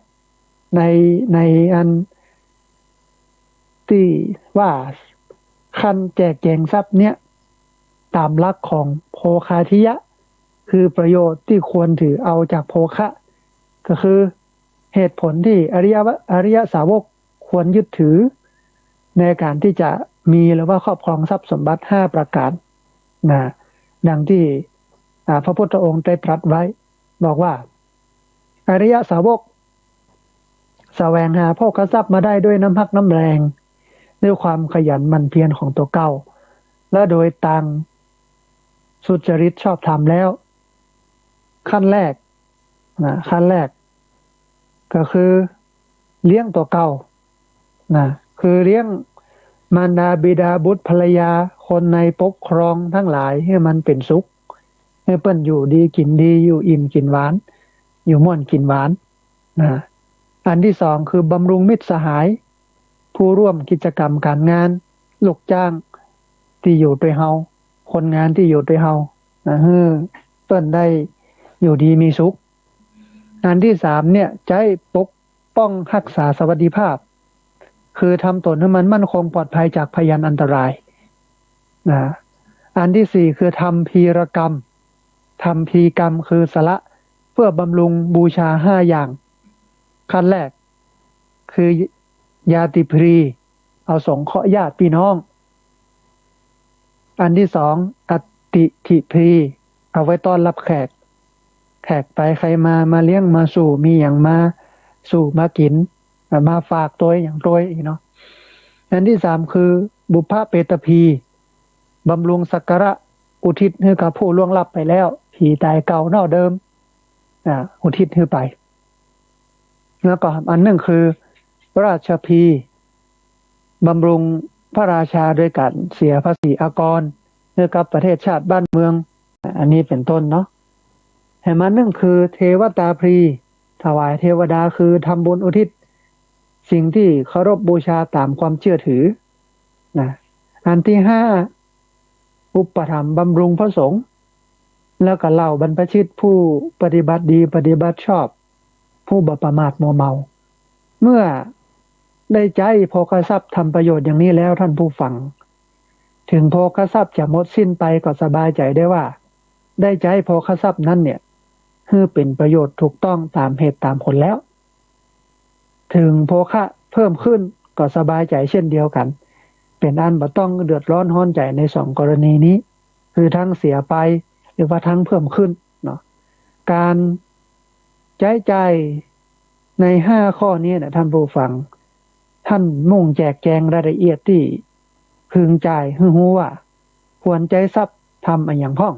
ใน ในอันตี้ว่าขั้นแจกแจงทรัพย์เนี่ย ต๋ามหลักของโภคาทิยะ คือประโยชน์ตี้ควรถือเอาจากโภคะ ก็คือเหตุผลตี้อริยะ อริยสาวกควรยึดถือ ในก๋านตี้จะมีหรือว่าครอบครองทรัพย์สมบัติห้าประก๋าน นะ ดังตี้ อ่า พระพุทธองค์ได้ตรัสไว้ บอกว่า อริยสาวก แสวงหาโภคทรัพย์มาได้ด้วยน้ำฮักน้ำแรง ด้วยความขยันหมั่นเพียรของตั๋วเก่า และโดยตางสุจริตชอบธรรมแล้ว ขั้นแรก นะ ขั้นแรก ก็คือเลี้ยงตั๋วเก่า นะ คือเลี้ยงมารดาบิดาบุตรภรรยาคนในปกครองตังหลายหื้อมันเป๋นสุข หื้อเปิ้นอยู่ดีกิ๋นดี อยู่อิ่มกิ๋นหวาน อยู่ม่วนกิ๋นหวาน นะ อันตี้สองคือบำรุงมิตรสหาย ผู้ร่วมกิจกรรมก๋านงาน ลูกจ้างตี้อยู่ตวยเฮา คนงานตี้อยู่ตวยเฮา นะ หื้อเปิ้นได้อยู่ดีมีสุข อันตี้สามเนี่ย ใจ๊ปกป้องฮักษาสวัสดิภาพ คือทำต๋นหื้อมันมั่นคงปลอดภัยจากพยันอันตราย นะ อันตี้สี่คือทำพีรกรรม ทำพีรกรรมคือสละเพื่อบำรุงบูชาห้าอย่าง ขั้นแรก คือญาติพรี เอาสงเคราะห์ญาติพี่น้อง อันตี้สอง อติถิพรี เอาไว้ต้อนรับแขก แขกไปใครมา มาเลี้ยงมาสู่ มีหยังมาสู่มากิ๋น อ่า มาฝากตวยหยังตวยอี้เนาะ อันตี้สามคือบุพพเปตพรี บำรุงสักการะอุทิศหื้อกับผู้ล่วงลับไปแล้ว ผีต๋ายเก่าเน่าเดิม อ่า อุทิศหื้อไป แล้วก็อันนึ่งคือราชพรี บำรุงพระราชาโดยก๋านเสียภาษีอากร หื้อกับประเทศชาติบ้านเมือง อันนี้เป๋นต้นเนาะ แหมอันนึ่งคือเทวตาพลี ถวายเทวดา คือทำบุญอุทิศสิ่งตี้เคารพบูชาต๋ามความเจื้อถือนะ อันตี้ห้า อุปถัมภ์บำรุงพระสงฆ์ แล้วก็เหล่าบรรพชิตผู้ปฏิบัติดีปฏิบัติชอบ ผู้บ่ประมาทมัวเมา เมื่อได้ใจ๊โภคทรัพย์ทำประโยชน์อย่างนี้แล้วท่านผู้ฟัง ถึงโภคทรัพย์จะหมดสิ้นไปก็สบายใจ๋ได้ว่า ได้ใจ๊โภคทรัพย์นั้นเนี่ย หื้อเป๋นประโยชน์ถูกต้องต๋ามเหตุต๋ามผลแล้ว ถึงโภคะเพิ่มขึ้นก็สบายใจ๋เช่นเดียวกั๋น เป๋นอันบ่ต้องเดือดร้อนฮ้อนใจ๋ในสองกรณีนี้ คือทั้งเสียไปหรือว่าทั้งเพิ่มขึ้นเนาะ ก๋านใจ๊จ่ายในห้าข้อนี้นะท่านผู้ฟัง ท่านมุ่งแจกแจงรายละเอียดตี้พึงจ่ายหื้อฮู้ว่า ควรใจ๊ทรัพย์ทำอะหยังพ่อง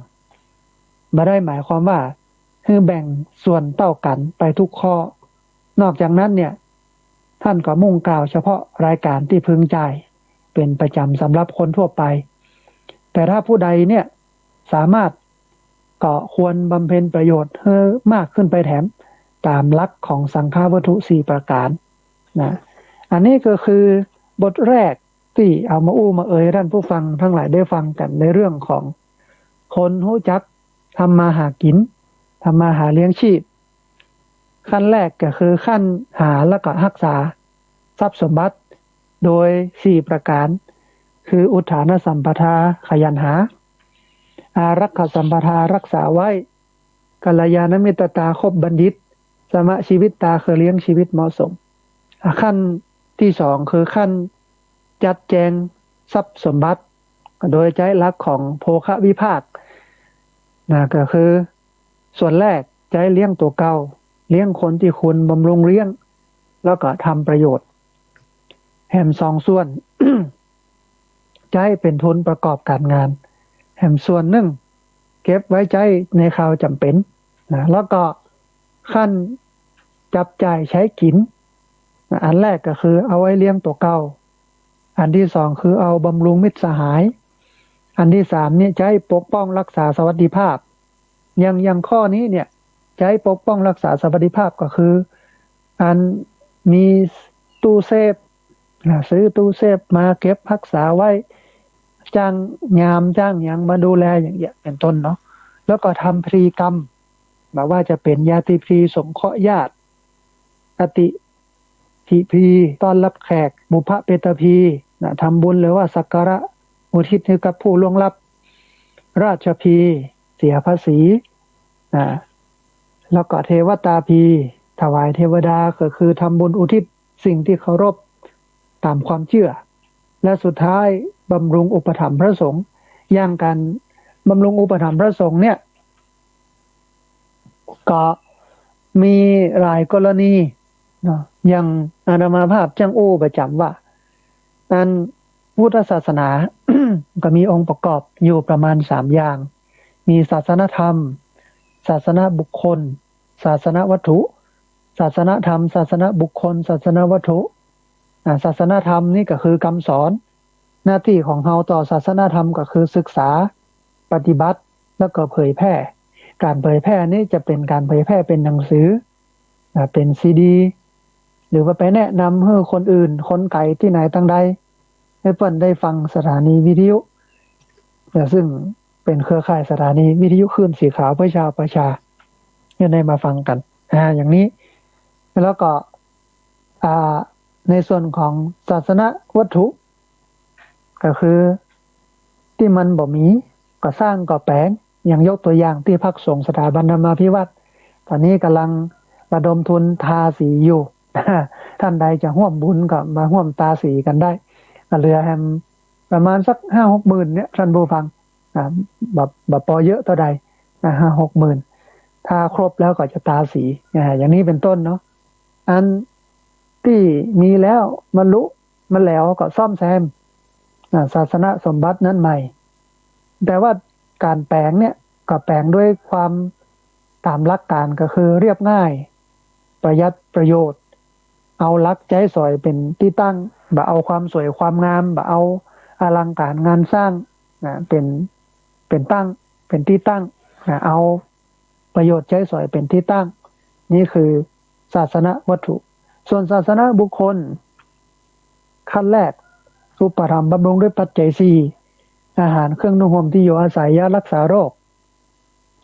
บ่ได้หมายความว่าหื้อแบ่งส่วนเต้ากั๋นไปทุกข้อ นอกจากนั้นเนี่ย ท่านก็มุ่งกล่าวเฉพาะรายก๋านตี้พึงจ่ายเป๋นประจ๋ำสำหรับคนทั่วไป แต่ถ้าผู้ใดเนี่ยสามารถก็ควรบำเพ็ญประโยชน์หื้อมากขึ้นไปแถม ต๋ามหลักของสังฆวัตถุสี่ประก๋านนะ อันนี้ก็คือบทแรกตี้เอามาอู้มาเอ่ยท่านผู้ฟังทั้งหลายได้ฟังกั๋นในเรื่องของคนฮู้จักทำมาหากิ๋น ทำมาหาเลี้ยงชีพ ขั้นแรกก็คือขั้นหาแล้วก็ฮักษาทรัพย์สมบัติโดยสี่ประก๋าน คืออุทฐานสัมปทาขยันหา อารักขสัมปทารักษาไว้ กัลยาณมิตรตาคบบัณฑิต สมชีวิตตาคือเลี้ยงชีวิตเหมาะสม อ่ะ ขั้นตี้สองคือขั้นจัดแจงทรัพย์สมบัติ โดยใจ๊หลักของโภควิภาคนะ ก็คือส่วนแรกใจ๊เลี้ยงตั๋วเก่า เลี้ยงคนตี้ควรบำรุงเลี้ยง แล้วก็ทำประโยชน์ แหมสองส่วน ใจ๊เป๋นทุนประกอบก๋านงาน แหมส่วนนึ่งเก็บไว้ใจ๊ในคราวจ๋ำเป๋นนะ แล้วก็ขั้นจับจ่ายใช้กิ๋นนะ อันแรกก็คือเอาไว้เลี้ยงตั๋วเก่า อันตี้สองคือเอาบำรุงมิตรสหาย อันตี้สามเนี่ยใจ๊ปกป้องรักษาสวัสดิภาพ อย่าง อย่างข้อนี้เนี่ยใจ๊ปกป้องรักษาสวัสดิภาพก็คือ อันมีตู้เซฟนะ ซื้อตู้เซฟมาเก็บฮักษาไว้ จ้างยามจ้างหยังมาดูแลอย่างเงี้ยเป๋นต้นเนาะ แล้วก็ทำพิธีกรรม บ่ว่าจะเป๋นญาติพิธีสงเคราะห์ญาติ อติถิพิธีต้อนรับแขก บุพเพตพิธีนะ ทำบุญหรือว่าสักการะอุทิศหื้อกับผู้ล่วงลับ ราชพิธีเสียภาษีนะ แล้วก็เทวตาพิธีถวายเทวดา ก็คือทำบุญอุทิศสิ่งตี้เคารพต๋ามความเจื้อ และสุดท้ายบำรุงอุปถัมภ์พระสงฆ์ อย่างก๋านบำรุงอุปถัมภ์พระสงฆ์เนี่ย ก็มีหลายกรณีเนาะ อย่างอาตมาภาพจั้งอู้ประจ๋ำว่า อันพุทธศาสนา ก็มีองค์ประกอบอยู่ประมาณสามอย่าง มีศาสนธรรม ศาสนบุคคล ศาสนวัตถุ ศาสนธรรม ศาสนบุคคล ศาสนวัตถุ อ่า ศาสนธรรมนี่ก็คือกำสอน หน้าตี้ของเฮาต่อศาสนธรรมก็คือศึกษา ปฏิบัติ แล้วก็เผยแพร่ ก๋านเผยแพร่นี้จะเป๋นก๋านเผยแพร่เป๋นหนังสือ อ่า เป๋นซีดี หรือว่าไปแนะนำหื้อคนอื่น คนไก๋ตี้ไหนตางใด หื้อเปิ้นได้ฟังสถานีวิทยุ อ่า ซึ่งเป๋นเครือข่ายสถานีวิทยุคลื่นสีขาวเพื่อชาวประชา หื้อได้มาฟังกั๋น อ่า อย่างนี้ แล้วก็ อ่า ในส่วนของศาสนวัตถุ ก็คือตี้มันบ่มี ก็สร้างก็แป๋ง อย่างยกตั๋วอย่างตี้พรรคสงฆ์สถาบันธรรมาภิวัตน์ ต๋อนนี้ก่ำลังระดมทุนตาสีอยู่ ท่านใดจะฮ่วมบุญก็มาฮ่วมตาสีกั๋นได้ ก็เหลือแหมประมาณสักห้าหกหมื่นเนี่ย ท่านผู้ฟัง อ่า บ่ บ่ปอเยอะเต้าใดนะ ห้าหกหมื่น ถ้าครบแล้วก็จะตาสี อ่า อย่างนี้เป๋นต้นเนาะ อันตี้มีแล้วมันลุมันแหลวก็ซ่อมแซม อ่า ศาสนสมบัตินั้นใหม่ แต่ว่าก๋านแป๋งเนี่ยก็แป๋งด้วยความต๋ามหลักก๋านก็คือเรียบง่าย ประหยัดประโยชน์ เอาหลักใจ๊สอยเป๋นตี้ตั้ง บ่เอาความสวยความงาม บ่เอาอลังก๋านงานสร้าง นะ เป๋น เป๋นตั้ง เป๋นตี้ตั้ง นะ เอาประโยชน์ใจ๊สอยเป๋นตี้ตั้ง นี่คือศาสนวัตถุ ส่วนศาสนบุคคล ขั้นแรก อุปถัมภ์บำรุงด้วยปัจจัยสี่ อาหาร เครื่องนุ่งห่ม ที่อยู่อาศัย ยารักษาโรค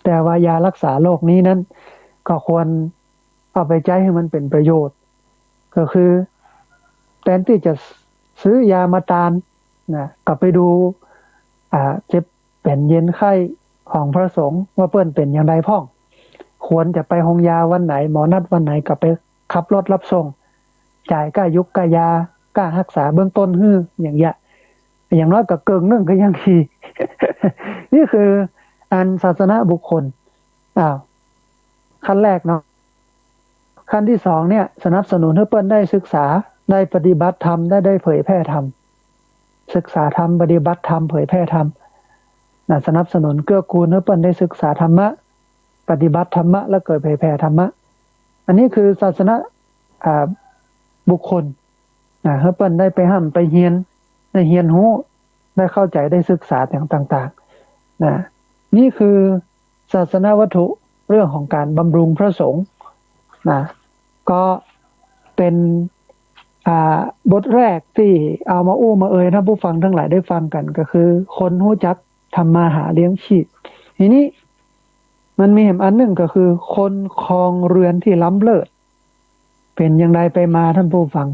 แต่ว่ายารักษาโรคนี้นั้น ก็ควรเอาไปใจ๊หื้อมันเป๋นประโยชน์ ก็คือแทนตี้จะซื้อยามาตานนะ ก็ไปดู อ่า เจ็บเป๋นเย็นไข้ของพระสงฆ์ ว่าเปิ้นเป๋นอย่างใดพ่อง ควรจะไปโฮงยาวันไหน หมอนัดวันไหน ก็ไปขับรถรับส่ง จ่ายก้ายุกก้ายา ก้าฮักษาเบื้องต้นหื้อ อย่างเงี้ย อย่างน้อยก็เกิ่งนึ่งก็ยังดี นี่คืออันศาสนบุคคล อ้าว ขั้นแรกเนาะ ขั้นที่สองเนี่ย สนับสนุนหื้อเปิ้นได้ศึกษา ได้ปฏิบัติธรรม ได้ ได้เผยแผ่ธรรม ศึกษาธรรม ปฏิบัติธรรม เผยแผ่ธรรม นะ สนับสนุนเกื้อกูลหื้อเปิ้นได้ศึกษาธรรมะ ปฏิบัติธรรมะ แล้วก็เผยแผ่ธรรมะ อันนี้คือศาสน อ่า บุคคล นะ หื้อเปิ้นได้ไปฮ่ำไปเฮียน ได้เฮียนฮู้ ได้เข้าใจ๋ ได้ศึกษาอย่างต่างๆ นะ นี่คือศาสนวัตถุ เรื่องของการบำรุงพระสงฆ์ นะ ก็เป๋น อ่า บทแรกตี้เอามาอู้มาเอ่ยหื้อท่านผู้ฟังตังหลายได้ฟังกั๋น ก็คือคนฮู้จักทำมาหาเลี้ยงชีพ ทีนี้มันมีแหมอันนึ่ง ก็คือคนครองเรือนที่ล้ำเลิศ เป๋นอย่างใดไปมาท่านผู้ฟัง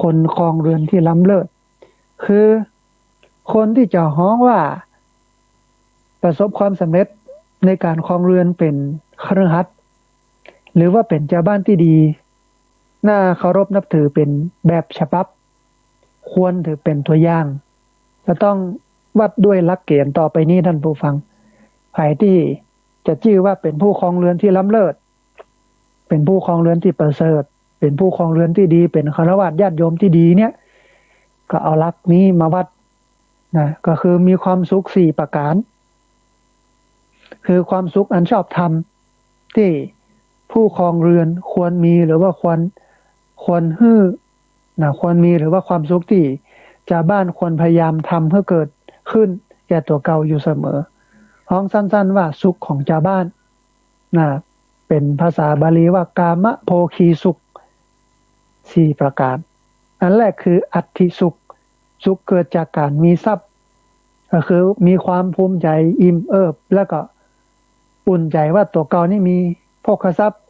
คนครองเรือนที่ล้ำเลิศ คือคนตี้จะฮ้องว่าประสบความสำเร็จในก๋านครองเรือนเป๋นคฤหัสถ์ หรือว่าเป๋นจาวบ้านตี้ดี น่าเคารพนับถือเป๋นแบบฉบับ ควรถือเป๋นตั๋วอย่าง จะต้องวัดด้วยหลักเก๋ณฑ์ต่อไปนี้ท่านผู้ฟัง ใผตี้จะจื้อว่าเป๋นผู้ครองเรือนที่ล้ำเลิศ เป๋นผู้ครองเรือนตี้ประเสริฐ เป๋นผู้ครองเรือนตี้ดี เป๋นฆราวาสญาติโยมตี้ดีเนี่ย ก็เอาหลักนี้มาวัด นะ ก็คือมีความสุขสี่ประก๋าน คือความสุขอันชอบธรรม ตี้ผู้ครองเรือนควรมี หรือว่าควร ควรหื้อ นะ ควรมี หรือว่าความสุขตี้จาวบ้านควรพยายามทำหื้อเกิดขึ้นแก่ตั๋วเก่าอยู่เสมอ ฮ้องสั้นๆ ว่าสุขของจาวบ้าน นะ เป๋นภาษาบาลีว่ากามโภคีสุข สี่ประก๋าน อันแรกคืออัตถิสุข สุขเกิดจากก๋านมีทรัพย์ ก็คือมีความภูมิใจ๋อิ่มเอิบ แล้วก็อุ่นใจ๋ว่าตั๋วเก่านี้มีโภคทรัพย์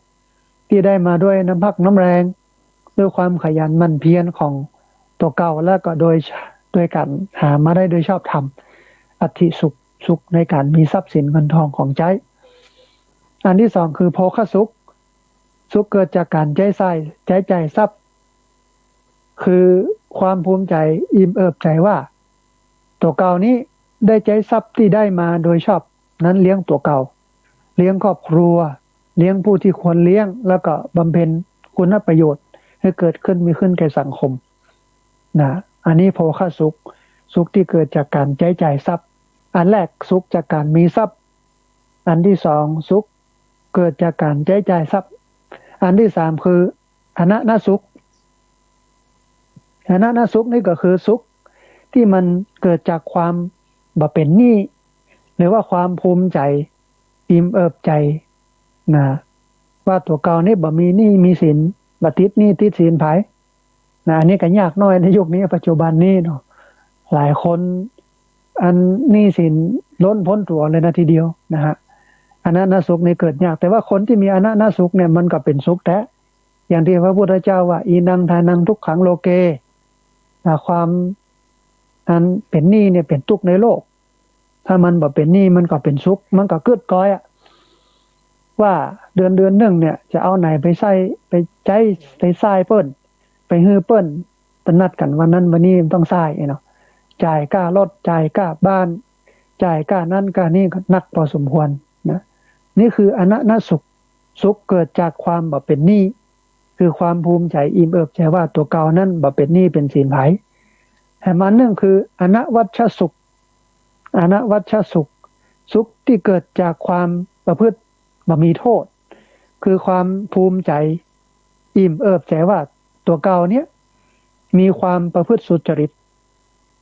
ตี้ได้มาด้วยน้ำพักน้ำแรง ด้วยความขยันหมั่นเพียรของตั๋วเก่า แล้วก็โดย โดยก๋านหามาได้โดยชอบธรรม อัตถิสุข สุขในก๋านมีทรัพย์สินเงินทองของใจ๊ อันตี้สองคือโภคสุข สุขเกิดจากก๋านใจ๊ใส่ ใจ๊จ่ายทรัพย์ คือความภูมิใจ๋อิ่มเอิบใจ๋ว่าตั๋วเก่านี้ได้ใจ๊ทรัพย์ตี้ได้มาโดยชอบนั้นเลี้ยงตั๋วเก่า เลี้ยงครอบครัว เลี้ยงผู้ตี้ควรเลี้ยง แล้วก็บำเพ็ญคุณประโยชน์หื้อเกิดขึ้นมีขึ้นแก่สังคม นะ อันนี้โภคสุข สุขตี้เกิดจากก๋านใจ๊จ่ายทรัพย์ อันแรกสุขจากก๋านมีทรัพย์ อันตี้สองสุขเกิดจากก๋านใจ๊จ่ายทรัพย์ อันตี้สามคืออนันตสุข อนันตสุขนี่ก็คือสุขตี้มันเกิดจากความบ่เป๋นหนี้ หรือว่าความภูมิใจ๋ อิ่มเอิบใจ๋ นะ ว่าตั๋วเก่านี้บ่มีหนี้มีสิน บ่ติดหนี้ติดสินใผ นะ อันนี้ก็ยากน้อยในยุคนี้ ปัจจุบันนี้เนาะ หลายคนอันหนี้สินล้นพ้นตั๋วเลยนะทีเดียวนะฮะ อนันตสุขนี่เกิดยาก แต่ว่าคนตี้มีอนันตสุขเนี่ยมันก็เป๋นสุขแต๊ อย่างตี้พระพุทธเจ้าว่า อีนัง ทานัง ทุกขัง โลเก นะ ความอันเป๋นหนี้เนี่ยเป๋นตุ๊กข์ในโลก ถ้ามันบ่เป๋นหนี้มันก็เป๋นสุข มันก็กึ๊ดก๊อยอะ ว่าเดือนเดือนนึ่งเนี่ยจะเอาไหนไปใส้ ไปใจ๊ ไปส่ายเปิ้น ไปหื้อเปิ้น เปิ้นนัดกั๋นวันนั้นวันนี้มันต้องส่ายเนาะ จ่ายก้ารถ จ่ายก้าบ้าน จ่ายก้านั้นก้านี้ก็หนักพอสมควรนะ นี่คืออนันตสุข สุขเกิดจากความบ่เป๋นหนี้ คือความภูมิใจ๋อิ่มเอิบใจ๋ว่าตั๋วเก่านั้นบ่เป๋นหนี้เป๋นสินใผ แหมอันนึ่งคืออนันตสุข อนันตสุข สุขตี้เกิดจากความประพฤติบ่มีโทษ คือความภูมิใจ๋อิ่มเอิบใจ๋ว่าตั๋วเก่าเนี่ยมีความประพฤติสุจริต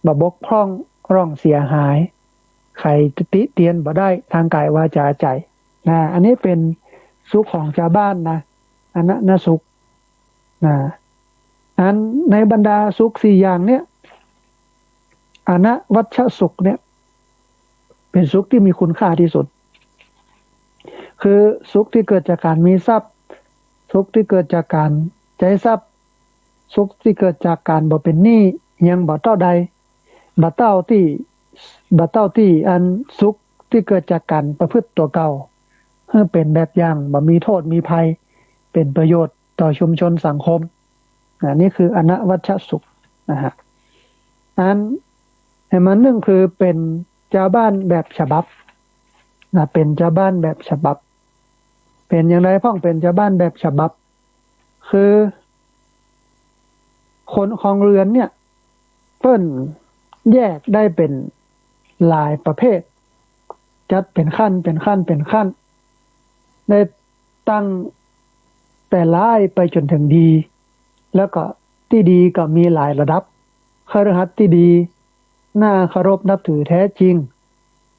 บ่บกพร่องร่องเสียหาย ใผติเตียนบ่ได้ตางก๋ายวาจ๋าใจ๋ นะ อันนี้เป๋นสุขของจาวบ้านนะ อนะนะสุข นะ อันในบรรดาสุขสี่อย่างเนี่ย อนะวัชชสุขเนี่ย เป๋นสุขตี้มีคุณค่าตี้สุด คือสุขตี้เกิดจากก๋านมีทรัพย์ สุขตี้เกิดจากก๋านใจ๊ทรัพย์ สุขตี้เกิดจากก๋านบ่เป๋นหนี้ ยังบ่เต้าใด บ่เต้าตี้ บ่เต้าตี้อันสุขตี้เกิดจากก๋านประพฤติตั๋วเก่า หื้อเป๋นแบบอย่าง บ่มีโต้ษมีภัย เป๋นประโยชน์ต่อชุมชนสังคม นะ นี่คืออนะวัชชสุขนะฮะ อัน อันหนึ่งคือเป๋นจาวบ้านแบบฉบับ นะ เป๋นจาวบ้านแบบฉบับ เป๋นอย่างใดพ่องเป๋นจาวบ้านแบบฉบับ คือ คนครองเรือนเนี่ย เปิ้นแยกได้เป๋นหลายประเภท จัดเป๋นขั้น เป๋นขั้น เป๋นขั้น ได้ตั้งแต่ร้ายไปจ๋นเถิงดี แล้วก็ตี้ดีก็มีหลายระดับ คฤหัสถ์ตี้ดี น่าเคารพนับถือแต๊จริง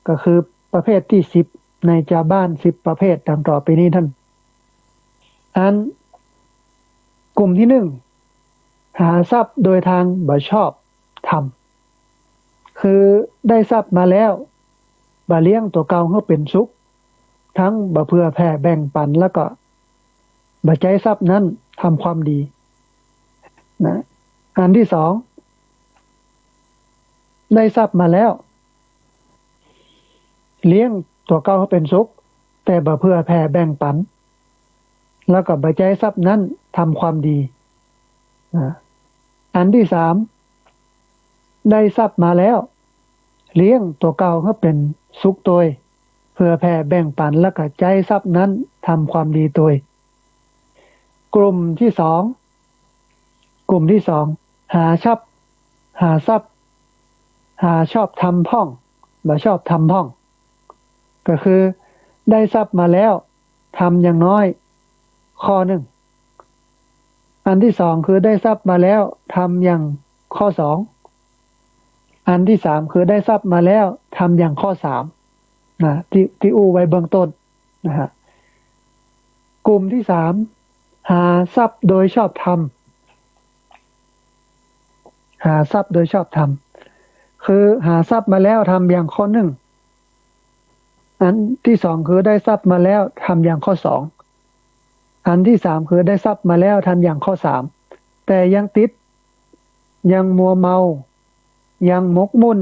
ก็คือประเภทตี้สิบ ในจาวบ้านสิบประเภทดังต่อไปนี้นั้น อัน กลุ่มตี้นึ่ง หาทรัพย์โดยตางบ่ชอบธรรม คือได้ทรัพย์มาแล้ว บ่เลี้ยงตั๋วเก่าหื้อเป๋นสุข ตึงบ่เผื่อแผ่แบ่งปั๋น แล้วก็บ่ใจ๊ทรัพย์นั้นทำความดี นะ อันตี้สอง ได้ทรัพย์มาแล้ว เลี้ยงตั๋วเก่าหื้อเป๋นสุข แต่บ่เผื่อแผ่แบ่งปั๋น แล้วก็บ่ใจ๊ทรัพย์นั้นทำความดี นะ อันตี้สาม ได้ทรัพย์มาแล้ว เลี้ยงตั๋วเก่าหื้อเป๋นสุขตวย เผื่อแผ่แบ่งปั๋น แล้วก็ใจ๊ทรัพย์นั้นทำความดีตวย กลุ่มตี้สอง กลุ่มตี้สอง หาทรัพย์ หาทรัพย์ หาชอบธรรมพ่อง บ่ชอบธรรมพ่อง ก็คือได้ทรัพย์มาแล้ว ทำอย่างน้อยข้อนึ่ง อันตี้สองคือได้ทรัพย์มาแล้ว ทำอย่างข้อสอง อันตี้สามคือได้ทรัพย์มาแล้ว ทำอย่างข้อสาม นะ ตี้ ตี้อู้ไว้เบื้องต้นนะฮะ กลุ่มตี้สาม หาทรัพย์โดยชอบธรรม หาทรัพย์โดยชอบธรรม คือหาทรัพย์มาแล้วทำอย่างข้อนึ่ง อันตี้สองคือได้ทรัพย์มาแล้วทำอย่างข้อสอง อันตี้สามคือได้ทรัพย์มาแล้วทำอย่างข้อสาม แต่ยังติด ยังมัวเมา ยังหมกมุ่น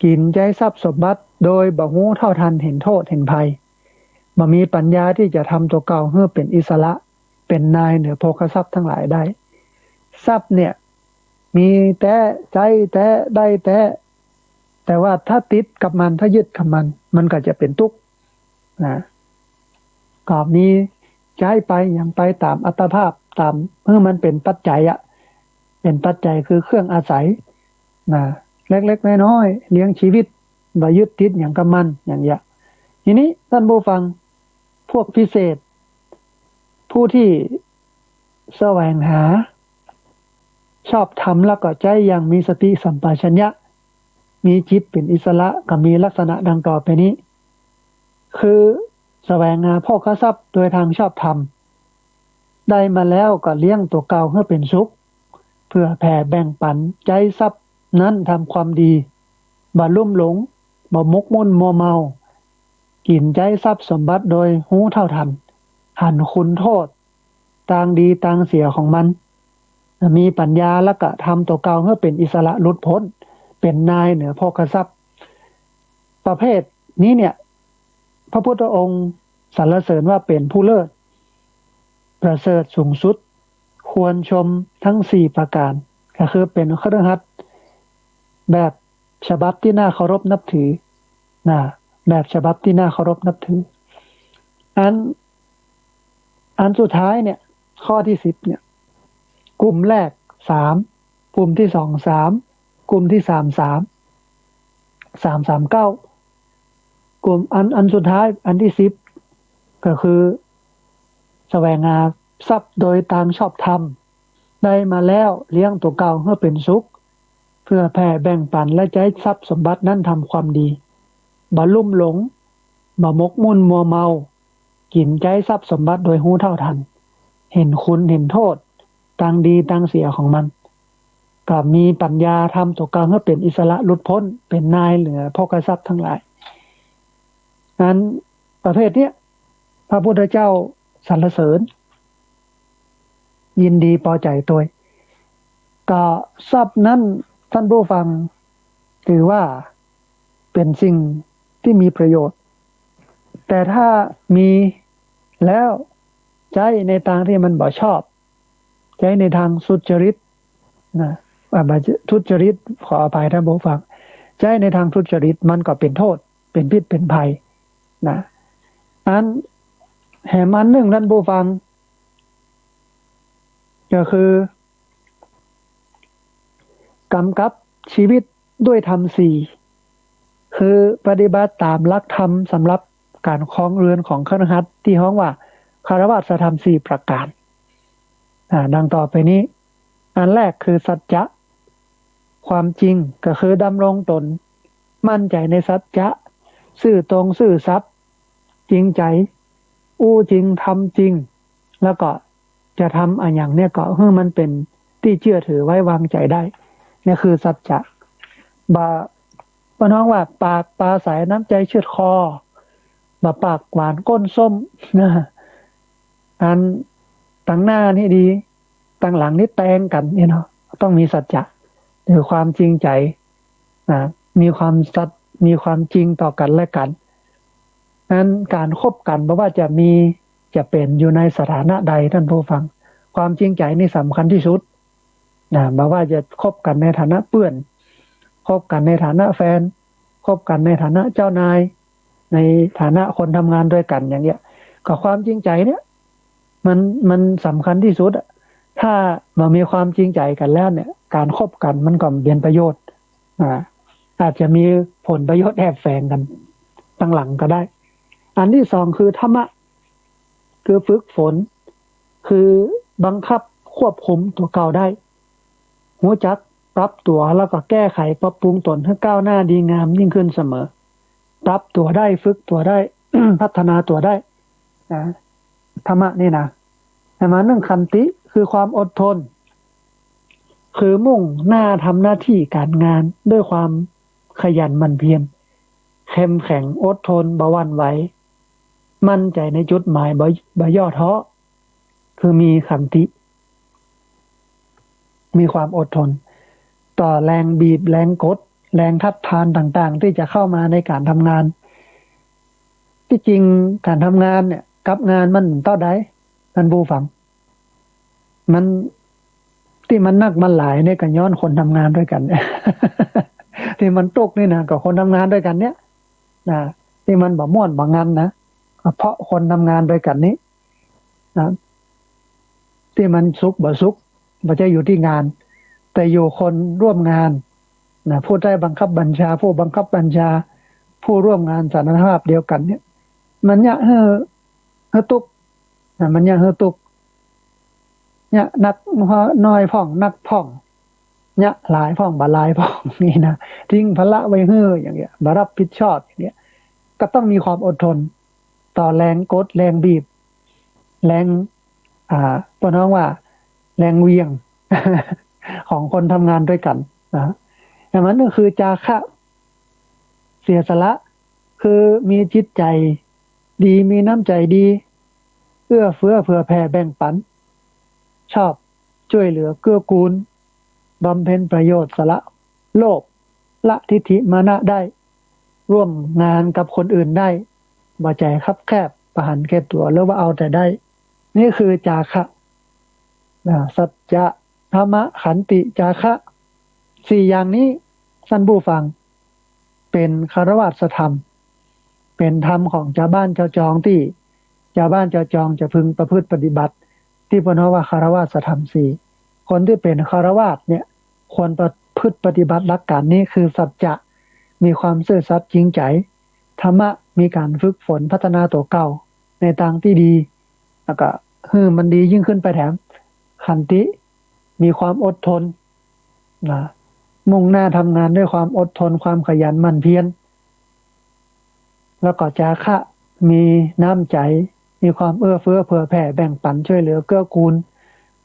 กิ๋นใจ๊ทรัพย์สมบัติโดยบ่ฮู้เท่าทันเห็นโต้ษเห็นภัย บ่มีปั๋ญญาตี้จะทำตั๋วเก่าหื้อเป๋นอิสระ เป๋นนายเหนือโภคทรัพย์ตังหลายได้ ทรัพย์เนี่ย มีแต๊ ใจ๊แต๊ ได้แต๊ แต่ว่าถ้าติดกับมัน ถ้ายึดกับมัน มันก็จะเป๋นตุ๊กข์ นะ ก็มีใจ๊ไปหยังไปต๋ามอัตภาพ ต๋าม หื้อมันเป๋นปัจจัยอะ เป๋นปัจจัยคือเครื่องอาศัย นะ เล็กๆ น้อยๆ เลี้ยงชีวิต บ่ยึดติดหยังกับมัน อย่างเงี้ย ทีนี้ต้านผู้ฟัง พวกพิเศษ ผู้ตี้แสวงหา ชอบธรรมแล้วก็ใจ๊อย่างมีสติสัมปชัญญะ มีจิตเป๋นอิสระ ก็มีลักษณะดังต่อไปนี้ คือแสวงหาโภคทรัพย์โดยตางชอบธรรม ได้มาแล้วก็เลี้ยงตั๋วเก่าหื้อเป๋นสุข เผื่อแผ่แบ่งปั๋น ใจ๊ทรัพย์นั้นทำความดี บ่ลุ่มหลง บ่หมกมุ่นมัวเมา กิ๋นใจ๊ทรัพย์สมบัติโดยฮู้เท่าทัน หันคุณโต้ษ ตางดีตางเสียของมัน มีปัญญาแล้วก็ทำตั๋วเก่าหื้อเป๋นอิสระหลุดป๊น เป๋นนายเหนือโภคทรัพย์ ประเภทนี้เนี่ย พระพุทธองค์สรรเสริญว่าเป๋นผู้เลิศ ประเสริฐสูงสุด ควรชมทั้งสี่ประก๋าน ก็คือเป๋นคฤหัสถ์แบบฉบับตี้น่าเคารพนับถือ นะ แบบฉบับตี้น่าเคารพนับถือ อัน อันสุดท้ายเนี่ย ข้อตี้สิบเนี่ย กลุ่มแรกสาม กลุ่มตี้สองสาม กลุ่มตี้สามสาม สามสามเก้า กลุ่มอัน อันสุดท้าย อันตี้สิบ ก็คือ แสวงหาทรัพย์โดยตางชอบธรรม ได้มาแล้วเลี้ยงตั๋วเก่าหื้อเป๋นสุข เผื่อแผ่แบ่งปั๋นและใจ๊ทรัพย์สมบัตินั้นทำความดี บ่ลุ่มหลง บ่หมกมุ่นมัวเมา กิ๋นใจ๊ทรัพย์สมบัติโดยฮู้เท่าทัน หันคุณหันโต้ษ ตังดีตังเสียของมัน ก็มีปั๋ญญาทำตั๋วเก่าหื้อเป๋นอิสระหลุดป๊น เป๋นนายเหนือโภคทรัพย์ตังหลาย อันประเภทเนี้ย พระพุทธเจ้าสรรเสริญ ยินดีปอใจ๋ตวย ก็ทรัพย์นั้น ท่านผู้ฟัง ถือว่าเป๋นสิ่งตี้มีประโยชน์ แต่ถ้ามีแล้วใจ๊ในตางตี้มันบ่ชอบ ใจ๊ในตางทุจริตนะ อ่า บ่ใจ้ทุจริต ขออภัยท่านผู้ฟัง ใจ๊ในตางทุจริตมันก็เป๋นโต้ษ เป๋นพิษเป๋นภัยนะ อันแหมอันนึ่ง ท่านผู้ฟัง ก็คือ ก๋ำกับชีวิตด้วยธรรมสี่ คือปฏิบัติต๋ามหลักธรรมสำหรับก๋านครองเฮือนของคฤหัสถ์ตี้ฮ้องว่าฆราวาสธรรมสี่ประก๋าน อ่า ดังต่อไปนี้ อันแรกคือสัจจะ ความจริง ก็คือดำรงต๋นมั่นใจ๋ในสัจจะ ซื่อตรงซื่อสัตย์ จริงใจ๋ อู้จริง ทำจริง แล้วก็จะทำอะหยังเนี่ยก็หื้อมันเป๋นตี้เจื้อถือไว้วางใจ๋ได้ เนี่ยคือสัจจะ บ่ เปิ้นฮ้องว่าปากปราศรัยน้ำใจ๋เชือดคอ บ่ปากหวานก้นส้มนะ อันตังหน้านี่ดี ตังหลังนี่แตงกั๋นเนี่ยเนาะ ต้องมีสัจจะ หรือความจริงใจ๋ อ่า มีความสัตย์ มีความจริงต่อกั๋นและกั๋น นั้นก๋านคบกั๋น บ่ว่าจะมี จะเป๋นอยู่ในสถานะใด ท่านผู้ฟัง ความจริงใจ๋นี่สำคัญตี้สุดนะ บ่ว่าจะคบกั๋นในฐานะเปื้อน คบกั๋นในฐานะแฟน คบกั๋นในฐานะเจ้านาย ในฐานะคนทำงานตวยกั๋นอย่างเนี้ย ก็ความจริงใจ๋เนี่ย มัน มันสำคัญตี้สุดอะ ถ้าบ่มีความจริงใจ๋กั๋นแล้วเนี่ย ก๋านคบกั๋นมันก็บ่เป๋นประโยชน์ อ่า อาจจะมีผลประโยชน์แอบแฝงกั๋นตังหลังก็ได้ อันตี้สองคือธรรมะ คือฝึกฝน คือบังคับควบคุมตั๋วเก่าได้ ฮู้จักปรับตั๋วแล้วก็แก้ไขปรับปรุงต๋นหื้อก้าวหน้าดีงามยิ่งขึ้นเสมอ ปรับตั๋วได้ ฝึกตั๋วได้ พัฒนาตั๋วได้นะ ธรรมะนี่นะ อันมานึ่งขันติ คือความอดทน คือมุ่งหน้าทำหน้าตี้ก๋านงานด้วยความขยันหมั่นเพียร เข้มแข็ง อดทน บ่หวั่นไหว มั่นใจ๋ในจุดหมาย บ่ บ่ย่อท้อ คือมีขันติ มีความอดทน ต่อแรงบีบ แรงกด แรงทัดทานต่างๆ ตี้จะเข้ามาในก๋านทำงาน ตี้จริงก๋านทำงานเนี่ย กับงานมันเต้าใด ท่านผู้ฟัง มัน ตี้มันนักมันหลายเนี่ยก็ย้อนคนทำงานตวยกั๋น ตี้มันตุ๊กข์นี่นะ ก็คนทำงานตวยกั๋นเนี่ยนะ ตี้มันบ่ม่วนบ่งันนะ ก็เพราะคนทำงานตวยกั๋นนี้นะ ตี้มันสุขบ่สุข บ่ใจ้อยู่ตี้งาน แต่อยู่คนร่วมงานนะ ผู้ใต้บังคับบัญชา ผู้บังคับบัญชา ผู้ร่วมงานสถานะภาพเดียวกั๋นเนี่ย มันเยียะหื้อ หื้อตุ๊กข์นะ มันเยียะหื้อตุ๊กข์ เยียะนักน้อยพ่องนักพ่อง เยียะหลายพ่องบ่หลายพ่องนี่นะ ทิ้งภาระไว้หื้ออย่างเนี้ย บ่รับผิดชอบอย่างเนี้ย ก็ต้องมีความอดทน ต่อแรงกด แรงบีบ แรง อ่า เปิ้นฮ้องว่า แรงเหวี่ยง ของคนทำงานตวยกั๋นนะ อย่างนั้นก็คือจาคะ เสียสละ คือมีจิตใจ๋ดี มีน้ำใจ๋ดี เอื้อเฟื้อเผื่อแผ่แบ่งปั๋น ชอบจ้วยเหลือเกื้อกูล บำเพ็ญประโยชน์ สละโลภ ละทิฏฐิมานะได้ ร่วมงานกับคนอื่นได้ บ่ใจ๋คับแคบ บ่หันแก่ตั๋ว หรือว่าเอาแต่ได้ นี่คือจาคะนะ สัจจะ ธรรมะ ขันติ จาคะ สี่อย่างนี้ ท่านผู้ฟัง เป๋นฆราวาสธรรม เป๋นธรรมของจาวบ้านจาวจองตี้ จาวบ้านจาวจองจะพึงประพฤติปฏิบัติ ตี้เปิ้นฮ้องว่าฆราวาสธรรมสี่ คนตี้เป๋นฆราวาสเนี่ย ควรประพฤติปฏิบัติหลักก๋านนี้ คือสัจจะ มีความซื่อสัตย์จริงใจ๋ ธรรมะ มีก๋านฝึกฝนพัฒนาตั๋วเก่าในตางตี้ดี แล้วก็หื้อมันดียิ่งขึ้นไปแถม ขันติ มีความอดทนนะ มุ่งหน้าทำงานด้วยความอดทน ความขยันหมั่นเพียร แล้วก็จาคะ มีน้ำใจ๋ มีความเอื้อเฟื้อเผื่อแผ่แบ่งปั๋นช่วยเหลือเกื้อกูล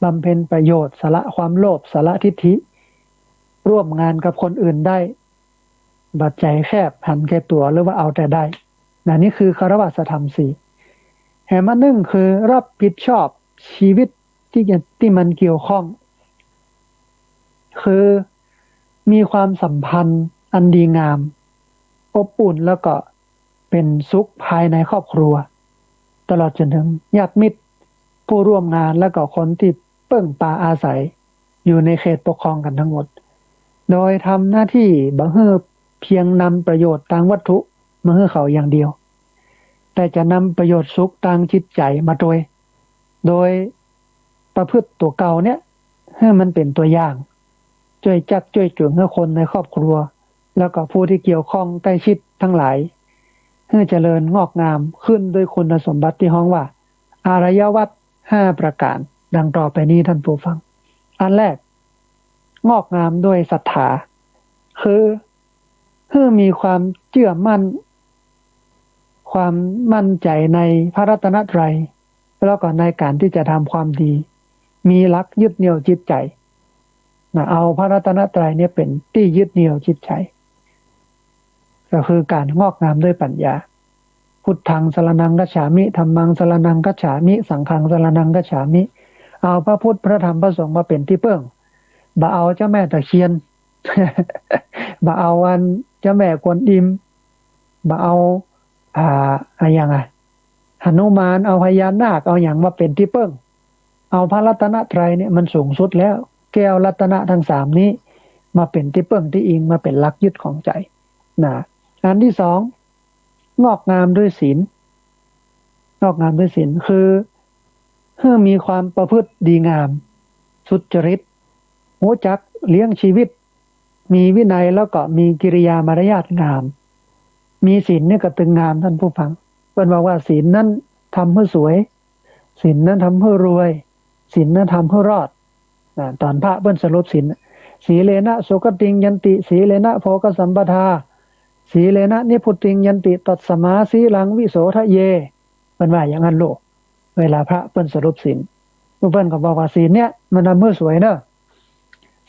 บำเพ็ญประโยชน์ สละความโลภ สละทิฐิ ร่วมงานกับคนอื่นได้ บ่ใจ๋แคบหันแก่ตั๋วหรือว่าเอาแต่ได้ นะ นี่คือคฤหัสถธรรมสี่ แหมอันนึ่งคือรับผิดชอบชีวิตตี้จะ ตี้มันเกี่ยวข้อง คือมีความสัมพันธ์อันดีงาม อบอุ่น แล้วก็เป๋นสุขภายในครอบครัว ตลอดจ๋นเถิงญาติมิตร ผู้ร่วมงาน แล้วก็คนตี้เปิ้งปาอาศัย อยู่ในเขตปกครองกั๋นตึงหมด โดยทำหน้าตี้บ่หื้อเพียงนำประโยชน์ตางวัตถุมาหื้อเขาอย่างเดียว แต่จะนำประโยชน์สุขตางจิตใจ๋มาตวย โดยประพฤติตั๋วเก่าเนี่ย หื้อมันเป๋นตั๋วอย่าง จ้วยจักจ้วยเจื้อหื้อคนในครอบครัว แล้วก็ผู้ตี้เกี่ยวข้องใก้ชิดตังหลาย หื้อเจริญงอกงามขึ้นด้วยคุณสมบัติตี้ฮ้องว่า อริยวัตรห้าประก๋าน ดังต่อไปนี้ ท่านผู้ฟัง อันแรก งอกงามด้วยศรัทธา คือ หื้อมีความเจื้อมั่น ความมั่นใจ๋ในพระรัตนตรัย แล้วก็ในก๋านตี้จะทำความดี มีหลักยึดเหนี่ยวจิตใจ๋ นะ เอาพระรัตนตรัยเนี่ยเป๋นตี้ยึดเหนี่ยวจิตใจ๋ ก็คือก๋านงอกงามด้วยปัญญา พุทธังสรณังคัจฉามิ ธัมมังสรณังคัจฉามิ สังฆังสรณังคัจฉามิ เอาพระพุทธ พระธรรม พระสงฆ์มาเป๋นตี้เปิ้ง บ่เอาเจ้าแม่ตะเคียน บ่เอาอันเจ้าแม่กวนอิม บ่เอา อ่า อะหยังอะ หนุมาน เอาพญานาค เอาหยังมาเป๋นตี้เปิ้ง เอาพระรัตนตรัยเนี่ยมันสูงสุดแล้ว แก้วรัตนะทั้งสามนี้ มาเป๋นตี้เปิ้งตี้อิง มาเป๋นหลักยึดของใจ๋ นะ อันตี้สอง งอกงามด้วยศีล งอกงามด้วยศีล คือ หื้อมีความประพฤติดีงาม สุจริต ฮู้จักเลี้ยงชีวิต มีวินัย แล้วก็มีกิริยามารยาทงาม มีศีลเนี่ยก็ตึงงาม ท่านผู้ฟัง เปิ้นบอกว่าศีลนั้นทำหื้อสวย ศีลนั้นทำหื้อรวย ศีลนั้นทำหื้อรอด นะ ต๋อนพระเปิ้นสรุปศีล สีเลนะสุขติงยันติ สีเลนะโภคสัมปทา สีเลนะนิพพุติงยันติ ตัสมาสีลังวิโสทะเย เปิ้นว่าอย่างนั้นโลก เวลาพระเปิ้นสรุปศีล เปิ้นก็บอกว่าศีลเนี่ยมันทำหื้อสวยเนอะ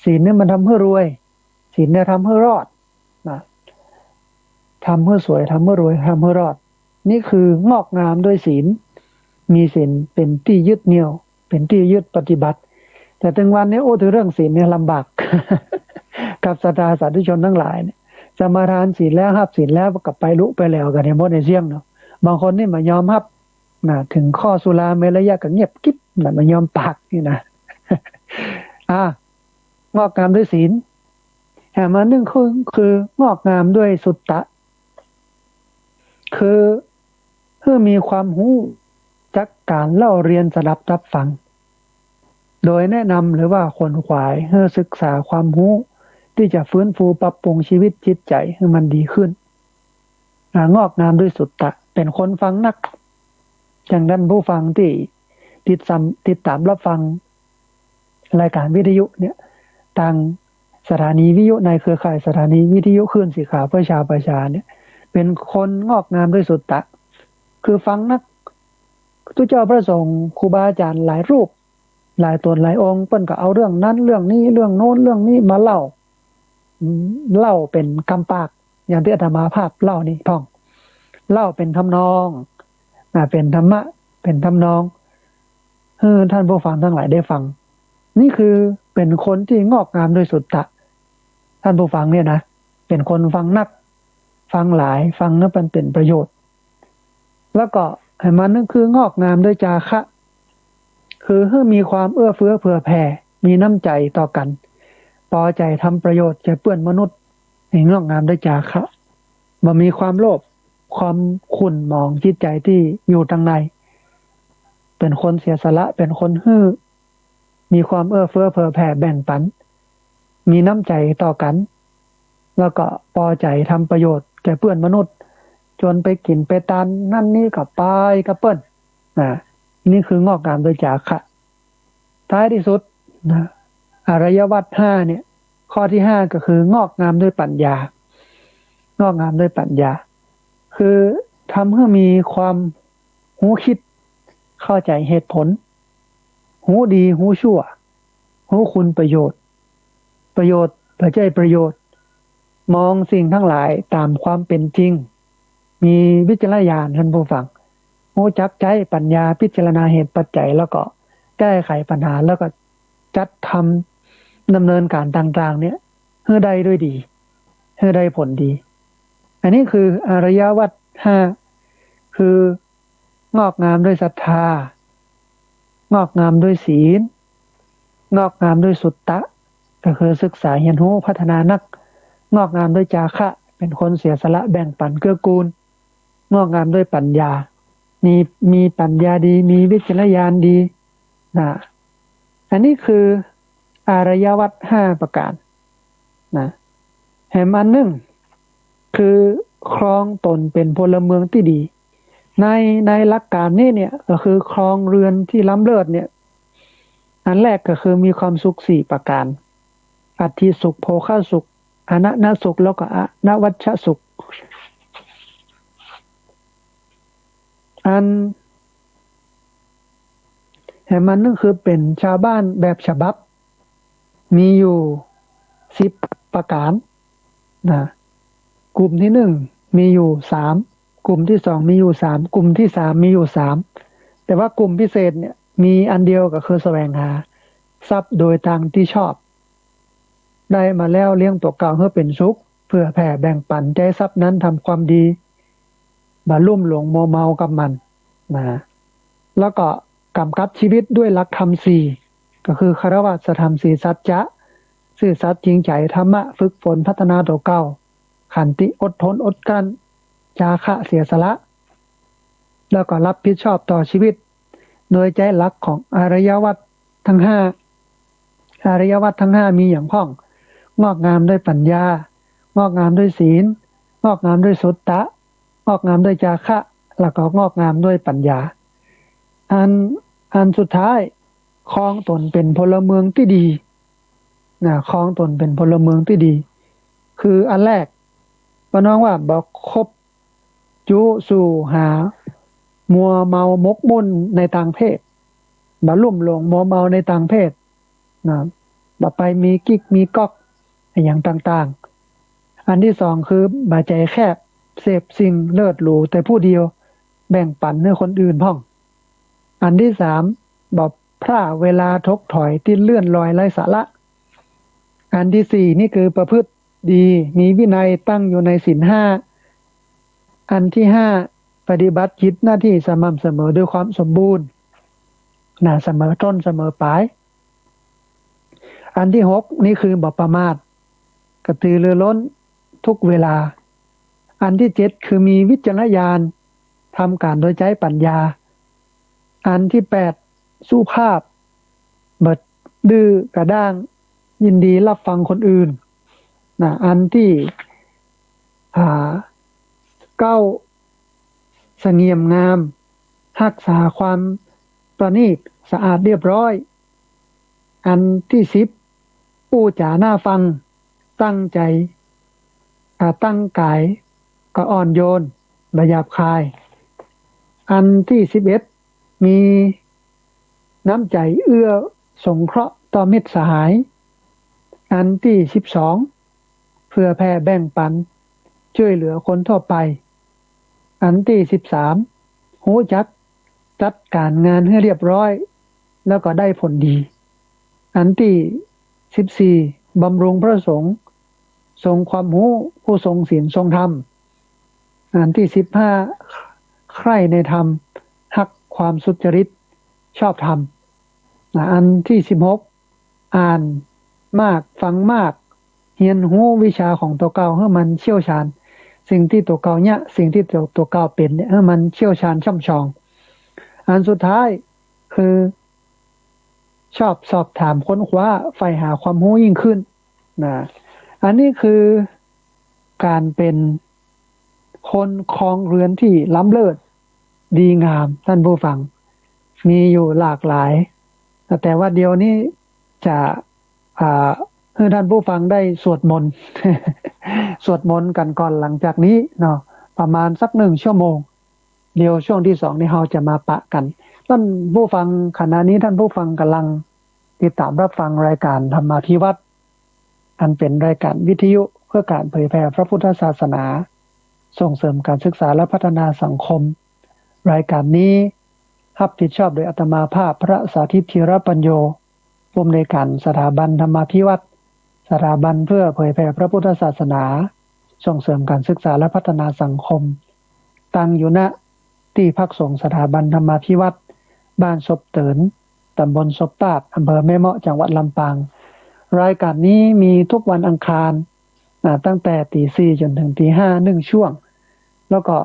ศีลเนี่ยมันทำหื้อรวย ศีลเนี่ยทำหื้อรอด นะ ทำหื้อสวย ทำหื้อรวย ทำหื้อรอด นี่คืองอกงามด้วยศีล มีศีลเป๋นตี้ยึดเหนี่ยว เป๋นตี้ยึดปฏิบัติ แต่ตึงวันนี้ โอ้ ถือเรื่องศีลเนี่ยลำบาก กับศรัทธาสาธุชนตังหลายเนี่ย สมาทานศีลแล้ว ฮับศีลแล้ว ก็ไปลุไปแล้วกั๋นเนี่ยหมดในเสี้ยงเนาะ บางคนนี่บ่ยอมฮับ นะ เถิงข้อสุราเมรยะก็เงียบกริบนะ บ่ยอมปากนี่นะ อ่ะ งอกงามด้วยศีล แหมอันนึ่งคือ คืองอกงามด้วยสุตตะ คือ หื้อมีความฮู้จักก๋านเล่าเรียนสดับรับฟัง โดยแนะนำหรือว่าขวนขวายหื้อศึกษาความฮู้ตี้จะฟื้นฟูปรับปรุงชีวิตจิตใจ๋หื้อมันดีขึ้น อ่า งอกงามด้วยสุตตะ เป๋นคนฟังนัก อย่างท่านผู้ฟังตี้ติดต๋าม ติดต๋ามรับฟังรายก๋านวิทยุเนี่ย ตางสถานีวิทยุในเครือข่ายสถานีวิทยุคลื่นสีขาวเพื่อชาวประชาเนี่ย เป๋นคนงอกงามด้วยสุตตะ คือฟังนัก ตุ๊เจ้าพระสงฆ์ครูบาอาจ๋ารย์หลายรูป หลายต๋นหลายองค์ เปิ้นก็เอาเรื่องนั้นเรื่องนี้ เรื่องโน้นเรื่องนี้มาเล่า อืม เล่าเป๋นกำปาก อย่างตี้อาตมาภาพเล่านี่พ่อง เล่าเป๋นทำนอง อ่า เป๋นธรรมะ เป๋นทำนอง หื้อท่านผู้ฟังตังหลายได้ฟัง นี่คือเป๋นคนตี้งอกงามด้วยสุตตะ ท่านผู้ฟังเนี่ยนะ เป๋นคนฟังนัก ฟังหลาย ฟังแล้วมันเป๋นประโยชน์ แล้วก็แหมอันนึ่งคืองอกงามด้วยจาคะ คือหื้อมีความเอื้อเฟื้อเผื่อแผ่ มีน้ำใจ๋ต่อกั๋น ปอใจ๋ทำประโยชน์แก่เปื้อนมนุษย์ นี่งอกงามด้วยจาคะ บ่มีความโลภ ความขุ่นหมองจิตใจ๋ตี้อยู่ตังใน เป๋นคนเสียสละ เป๋นคนหื้อ มีความเอื้อเฟื้อเผื่อแผ่แบ่งปั๋น มีน้ำใจ๋ต่อกั๋น แล้วก็ปอใจ๋ทำประโยชน์แก่เปื้อนมนุษย์ จวนไปกิ๋นไปตานนั่นนี่ก็ไปกับเปิ้น อ่า นี่คืองอกงามด้วยจาคะ ท้ายตี้สุดนะ อริยวัตรห้าเนี่ย ข้อตี้ห้าก็คืองอกงามด้วยปัญญา งอกงามด้วยปัญญา คือ ทำหื้อมีความฮู้คิด เข้าใจ๋เหตุผล ฮู้ดีฮู้ชั่ว ฮู้คุณประโยชน์ ประโยชน์บ่ใจ้ประโยชน์ มองสิ่งตังหลายต๋ามความเป๋นจริง มีวิจารณญาณ ต้านผู้ฟัง ฮู้จักใจ๊ปัญญาพิจารณาเหตุปัจจัย แล้วก็แก้ไขปัญหา แล้วก็จัดทำดำเนินก๋านต่างๆ เนี่ย หื้อได้ด้วยดี หื้อได้ผลดี อันนี้คืออริยวัตรห้า คือ งอกงามด้วยศรัทธา งอกงามด้วยศีล งอกงามด้วยสุตตะ ก็คือศึกษาเฮียนฮู้พัฒนานัก งอกงามด้วยจาคะ เป๋นคนเสียสละแบ่งปันเกื้อกูล งอกงามด้วยปัญญา มี มีปัญญาดี มีวิจารณญาณดี นะ อันนี้คืออริยวัตรห้าประก๋าน นะ แหมอันนึ่ง คือครองต๋นเป๋นพลเมืองตี้ดี ใน ในหลักก๋านนี้เนี่ย ก็คือครองเฮือนตี้ล้ำเลิศเนี่ย อันแรกก็คือมีความสุขสี่ประก๋าน อัตถิสุข โภคสุข อนันตสุข แล้วก็อนวัชชสุข อัน แหมอันนึ่งคือเป๋นชาวบ้านแบบฉบับ มีอยู่สิบประก๋าน นะ กลุ่มตี้นึ่งมีอยู่สาม กลุ่มตี้สองมีอยู่สาม กลุ่มตี้สามมีอยู่สาม แต่ว่ากลุ่มพิเศษเนี่ยมีอันเดียวก็คือแสวงหาทรัพย์โดยตางตี้ชอบ ได้มาแล้วเลี้ยงตั๋วเก่าหื้อเป๋นสุข เผื่อแผ่แบ่งปัน ใจ๊ทรัพย์นั้นทำความดี บ่ลุ่มหลงมัวเมากับมัน นะ แล้วก็กำกับชีวิตด้วยหลักธรรมสี่ ก็คือคารวะธรรมสี่สัจจะ ซื่อสัตย์จริงใจ๋ ธรรมะฝึกฝนพัฒนาตั๋วเก่า ขันติอดทนอดกลั้น จาคะเสียสละ แล้วก็รับผิดชอบต่อชีวิต โดยใจ๊หลักของอริยวัตรตังห้า อริยวัตรตังห้ามีหยังพ่อง งอกงามด้วยปัญญา งอกงามด้วยศีล งอกงามด้วยสุตตะ งอกงามด้วยจาคะ แล้วก็งอกงามด้วยปัญญา อัน อันสุดท้าย ครองต๋นเป๋นพลเมืองตี้ดี นะ ครองต๋นเป๋นพลเมืองตี้ดี คืออันแรก ป้าน้องว่าบ่คบ จู้สู่หา มัวเมาหมกมุ่นในตางเพศ บ่ลุ่มหลงมัวเมาในตางเพศ นะ บ่ไปมีกิ๊กมีก๊อกอะหยังต่างๆ อันตี้สองคือบ่ใจ๋แคบ เสพสิ่งเลิศหรูแต่ผู้เดียว แบ่งปันหื้อคนอื่นพ่อง อันตี้สาม บ่พร่าเวลาถกถอยตี้เลื่อนลอยไร้สาระ อันตี้สี่นี่คือประพฤติดี มีวินัยตั้งอยู่ในศีลห้า อันตี้ห้า ปฏิบัติกิจหน้าตี้สม่ำเสมอด้วยความสมบูรณ์ นะ เสมอต้นเสมอปลาย อันตี้หกนี่คือบ่ประมาท กระตือรือร้นทุกเวลา อันตี้เจ็ดคือมีวิจารณญาณ ทำก๋านโดยใจ๊ปัญญา อันตี้แปดสุภาพ บ่ดื้อกระด้าง ยินดีรับฟังคนอื่น นะ อันตี้ อ่า เก้า เสงี่ยมงาม ฮักษาความประณีตสะอาดเรียบร้อย อันตี้สิบ อู้จ๋าน่าฟัง ตั้งใจ๋ อ่า ตั้งก๋ายก็อ่อนโยน บ่หยาบคาย อันตี้สิบเอ็ด มีน้ำใจ๋เอื้อสงเคราะห์ต่อมิตรสหาย อันตี้สิบสอง เผื่อแผ่แบ่งปัน จ้วยเหลือคนทั่วไป อันตี้สิบสาม ฮู้จักจัดก๋านงานหื้อเรียบร้อย แล้วก็ได้ผลดี อันตี้สิบสี่ บำรุงพระสงฆ์ ทรงความฮู้ ผู้ทรงศีลทรงธรรม อันตี้สิบห้า ใคร่ในธรรม ฮักความสุจริต ชอบธรรม นะ อันตี้สิบหก อ่านมาก ฟังมาก เฮียนฮู้วิชาของตั๋วเก่าหื้อมันเชี่ยวชาญ สิ่งตี้ตั๋วเก่าเยียะ สิ่งตี้ตั๋ว ตั๋วเก่าเป๋นเนี่ย หื้อมันเชี่ยวชาญช่ำชอง อันสุดท้ายคือ ชอบสอบถามค้นคว้า ใฝ่หาความฮู้ยิ่งขึ้น นะ อันนี้คือก๋านเป๋นคนครองเฮือนตี้ล้ำเลิศดีงาม ต้านผู้ฟัง มีอยู่หลากหลาย แต่ว่าเดี๋ยวนี้จะ อ่า หื้อต้านผู้ฟังได้สวดมนต์ สวดมนต์กั๋นก่อนหลังจากนี้เนาะ ประมาณสักหนึ่งชั่วโมง เดี๋ยวช่วงตี้สองนี้เฮาจะมาปะกั๋น ต้านผู้ฟัง ขณะนี้ต้านผู้ฟังก่ำลังติดต๋ามฮับฟังรายก๋านธรรมาภิวัฒน์ อันเป๋นรายก๋านวิทยุเปื้อก๋านเผยแผ่พระพุทธศาสนา ส่งเสริมก๋านศึกษาและพัฒนาสังคม รายก๋านนี้ฮับผิดชอบโดยอาตมาภาพพระสาธิต ธีรปัญโญ ผู้อำนวยก๋านสถาบันธรรมาภิวัฒน์ สถาบันเปื้อเผยแผ่พระพุทธศาสนา ส่งเสริมก๋านศึกษาและพัฒนาสังคม ตั้งอยู่ ณ ตี้พักสงฆ์สถาบันธรรมาภิวัฒน์ บ้านศพเติ๋น ต๋ำบลศพตาด อำเภอแม่เมาะ จังหวัดลำปาง รายก๋านนี้มีกู้วันอังคาร อ่า ตั้งแต่ตี๋สี่จ๋นเถิงตี๋ห้านึ่งช่วง แล้วก็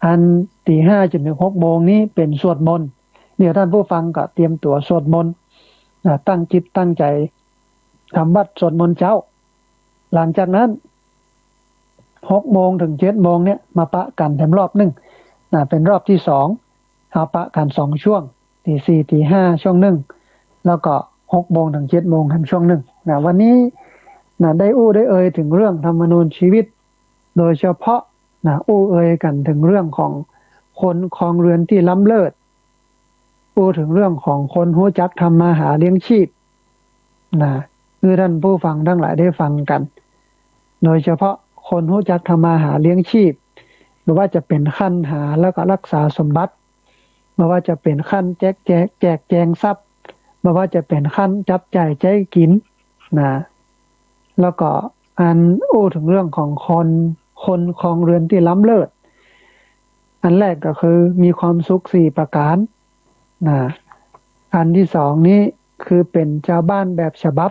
อันตี๋ห้าจ๋นเถิงหกโมงนี้เป๋นสวดมนต์ เดี๋ยวต้านผู้ฟังก็เตรียมตั๋วสวดมนต์ อ่า ตั้งจิตตั้งใจ๋ทำวัตรสวดมนต์เจ๊า หลังจากนั้น หกโมงเถิงเจ็ดโมงเนี่ยมาปะกั๋นแถมรอบนึ่ง นะ เป๋นรอบตี้สอง เฮาปะกั๋นสองช่วง ตี๋สี่ ตี๋ห้าช่วงนึ่ง แล้วก็หกโมงเถิงเจ็ดโมงแถมช่วงนึ่ง นะ วันนี้ นะ ได้อู้ได้เอ่ยเถิงเรื่องธรรมนูญชีวิต โดยเฉพาะ นะ อู้เอ่ยกั๋นเถิงเรื่องของคนครองเรือนตี้ล้ำเลิศ อู้เถิงเรื่องของคนฮู้จักทำมาหาเลี้ยงชีพ นะ หื้อต้านผู้ฟังตังหลายได้ฟังกั๋น โดยเฉพาะคนฮู้จักทำมาหาเลี้ยงชีพ บ่ว่าจะเป๋นขั้นหาแล้วก็รักษาสมบัติ บ่ว่าจะเป๋นขั้นแจกแจง แจกแจงทรัพย์ บ่ว่าจะเป๋นขั้นจับจ่ายใจ๊กิ๋น นะ แล้วก็อันอู้เถิงเรื่องของคน คนครองเรือนตี้ล้ำเลิศ อันแรกก็คือมีความสุขสี่ประก๋าน นะ อันตี้สองนี้คือเป๋นจาวบ้านแบบฉบับ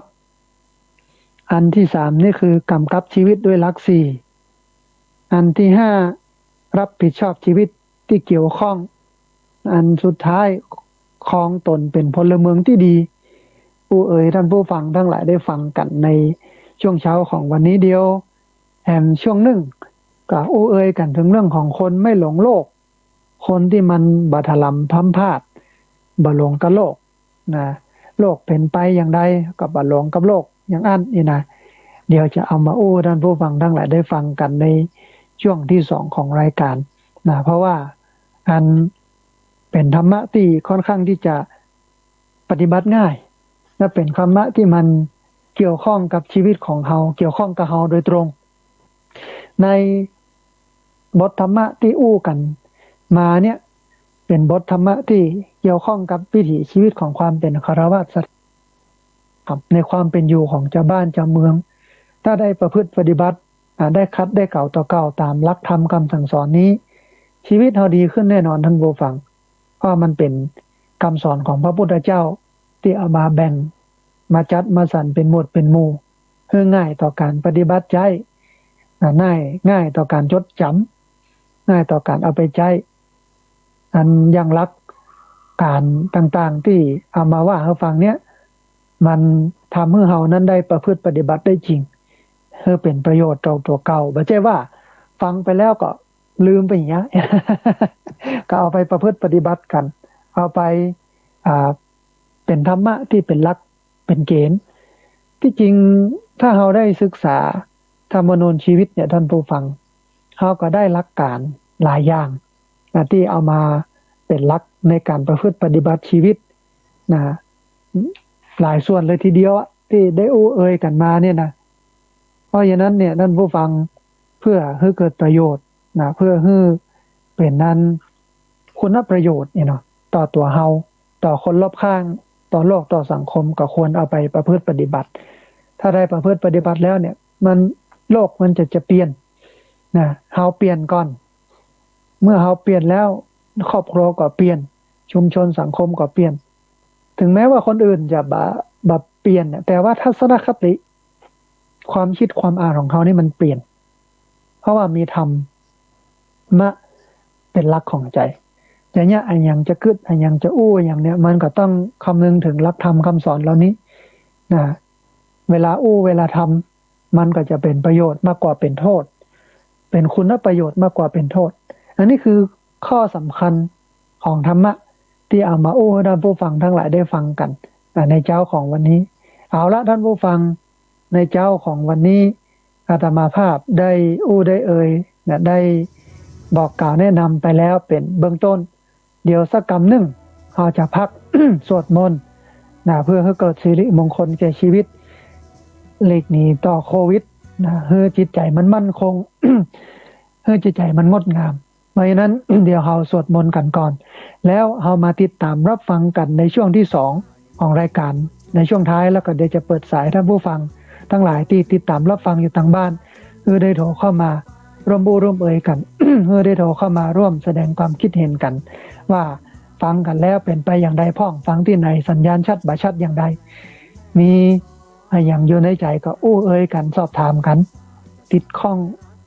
อันตี้สามนี้คือก๋ำกับชีวิตด้วยหลักสี่ อันตี้ห้า ฮับผิดชอบชีวิตตี้เกี่ยวข้อง อันสุดท้าย ครองต๋นเป๋นพลเมืองตี้ดี อู้เอ่ยต้านผู้ฟังตังหลายได้ฟังกั๋นในช่วงเช้าของวันนี้ เดี๋ยวแถมช่วงนึ่ง ก็อู้เอ่ยกั๋นเถิงเรื่องของคนไม่หลงโลก คนตี้มันบ่ถลำพลั้งพลาด บ่หลงกับโลก นะ โลกเป๋นไปอย่างใดก็บ่หลงกับโลกอย่างอั้นนี่นะ เดี๋ยวจะเอามาอู้ต้านผู้ฟังตังหลายได้ฟังกั๋นในช่วงตี้สองของรายก๋าน นะ เพราะว่าอันเป๋นธรรมะตี้ค่อนข้างตี้จะปฏิบัติง่าย และเป๋นธรรมะตี้มันเกี่ยวข้องกับชีวิตของเฮา เกี่ยวข้องกับเฮาโดยตรง ในบทธรรมะตี้อู้กั๋นมาเนี่ย เป๋นบทธรรมะตี้เกี่ยวข้องกับวิถีชีวิตของความเป๋นฆราวาส ครับ ในความเป๋นอยู่ของจาวบ้านจาวเมือง ถ้าได้ประพฤติปฏิบัติ อ่า ได้ขัดได้เกลาตั๋วเก่าต๋ามหลักธรรมกำสั่งสอนนี้ ชีวิตเฮาดีขึ้นแน่นอนต้านผู้ฟัง เพราะมันเป๋นกำสอนของพระพุทธเจ้าตี้เอามาแบ่ง มาจัดมาสรรเป๋นหมวดเป๋นหมู่ หื้อง่ายต่อก๋านปฏิบัติใจ๊ อ่า ง่าย ง่ายต่อก๋านจดจ๋ำ ง่ายต่อก๋านเอาไปใจ๊ อันอย่างหลักก๋านต่างๆ ตี้เอามาว่าหื้อฟังเนี่ย มันทำหื้อเฮานั้นได้ประพฤติปฏิบัติได้จริง หื้อเป๋นประโยชน์ต่อตั๋วเก่า บ่ใจ้ว่าฟังไปแล้วก็ลืมไปอย่างเงี้ย ก็เอาไปประพฤติปฏิบัติกั๋น เอาไป อ่า เป๋นธรรมะตี้เป๋นหลักเป๋นเก๋ณฑ์ ตี้จริงถ้าเฮาได้ศึกษาธรรมนูญชีวิตเนี่ยต้านผู้ฟัง เฮาก็ได้หลักก๋านหลายอย่างนะ ตี้เอามาเป๋นหลักในก๋านประพฤติปฏิบัติชีวิตนะ หลายส่วนเลยทีเดียวอะ ตี้ได้อู้เอ่ยกั๋นมาเนี่ยนะ เพราะฉะนั้นเนี่ยต้านผู้ฟัง เปื้อหื้อเกิดประโยชน์นะ เปื้อหื้อเป๋นอันคุณประโยชน์เนี่ยเนาะ ต่อตั๋วเฮา ต่อคนรอบข้าง ต่อโลก ต่อสังคม ก็ควรเอาไปประพฤติปฏิบัติ ถ้าได้ประพฤติปฏิบัติแล้วเนี่ย มัน โลกมันจะ จะเปลี่ยนนะ เฮาเปลี่ยนก่อน เมื่อเฮาเปลี่ยนแล้ว ครอบครัวก็เปลี่ยน ชุมชนสังคมก็เปลี่ยน ถึงแม้ว่าคนอื่นจะบ่ บ่เปลี่ยนเนี่ย แต่ว่าทัศนคติ ความกึ๊ดความอ่านของเฮานี่มันเปลี่ยน เพราะว่ามีธรรมะเป๋นหลักของใจ๋ อย่างเนี้ย อะหยังจะกึ๊ด อะหยังจะอู้ อะหยังเนี่ย มันก็ต้องคำนึงเถิงหลักธรรมกำสอนเหล่านี้นะ เวลาอู้ เวลาทำ มันก็จะเป๋นประโยชน์มากกว่าเป๋นโต้ษ เป๋นคุณประโยชน์มากกว่าเป๋นโต้ษ อันนี้คือข้อสำคัญของธรรมะตี้เอามาอู้หื้อต้านผู้ฟังตังหลายได้ฟังกั๋น อ่า ในเจ๊าของวันนี้ เอาละต้านผู้ฟัง ในเจ๊าของวันนี้ อาตมาภาพได้อู้ได้เอ่ยนะ ได้ บอกกล่าวแนะนำไปแล้วเป๋นเบื้องต้น เดี๋ยวสักกำนึ่ง เฮาจะพัก สวดมนต์ นะ เพื่อหื้อเกิดสิริมงคลแก่ชีวิต หลีกหนีต่อโควิด นะ หื้อจิตใจ๋มันมั่นคง หื้อจิตใจ๋มันงดงาม เพราะฉะนั้น เดี๋ยวเฮาสวดมนต์กั๋นก่อน แล้วเฮามาติดต๋ามรับฟังกั๋นในช่วงตี้สองของรายก๋าน ในช่วงท้าย แล้วก็เดี๋ยวจะเปิดสายต้านผู้ฟังตังหลายตี้ติดต๋ามรับฟังอยู่ตางบ้าน หื้อได้โทรเข้ามาร่วมอู้ร่วมเอยกั๋น หื้อได้โทรเข้ามาร่วมแสดงความคิดเห็นกั๋น ว่าฟังกั๋นแล้วเป๋นไปอย่างใดพ่อง ฟังตี้ไหนสัญญาณชัดบ่ชัดอย่างใด มีอะหยังอยู่ในใจ๋ก็อู้เอยกั๋น สอบถามกั๋น ติดข้อง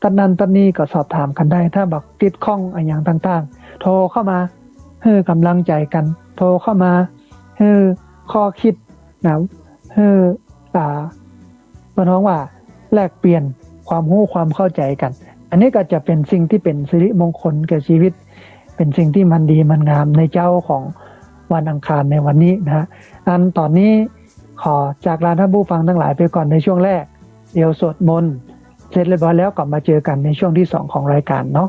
ตั๊ดนั้นตั๊ดนี้ก็สอบถามกั๋นได้ ถ้าบ่ติดข้องอะหยังต่างๆ โทรเข้ามาหื้อก๋ำลังใจ๋กั๋น โทรเข้ามาหื้อข้อคิดนะ หื้อ อ่า เปิ้นฮ้องว่าแลกเปลี่ยนความฮู้ความเข้าใจ๋กั๋น อันนี้ก็จะเป๋นสิ่งตี้เป๋นสิริมงคลแก่ชีวิต เป๋นสิ่งตี้มันดีมันงามในเจ๊าของวันอังคารในวันนี้นะฮะ อันต๋อนนี้ขอจากลาต้านผู้ฟังตังหลายไปก่อนในช่วงแรก เดี๋ยวสวดมนต์เสร็จเรียบร้อยแล้วก็มาเจอกั๋นในช่วงตี้สองของรายก๋านเนาะ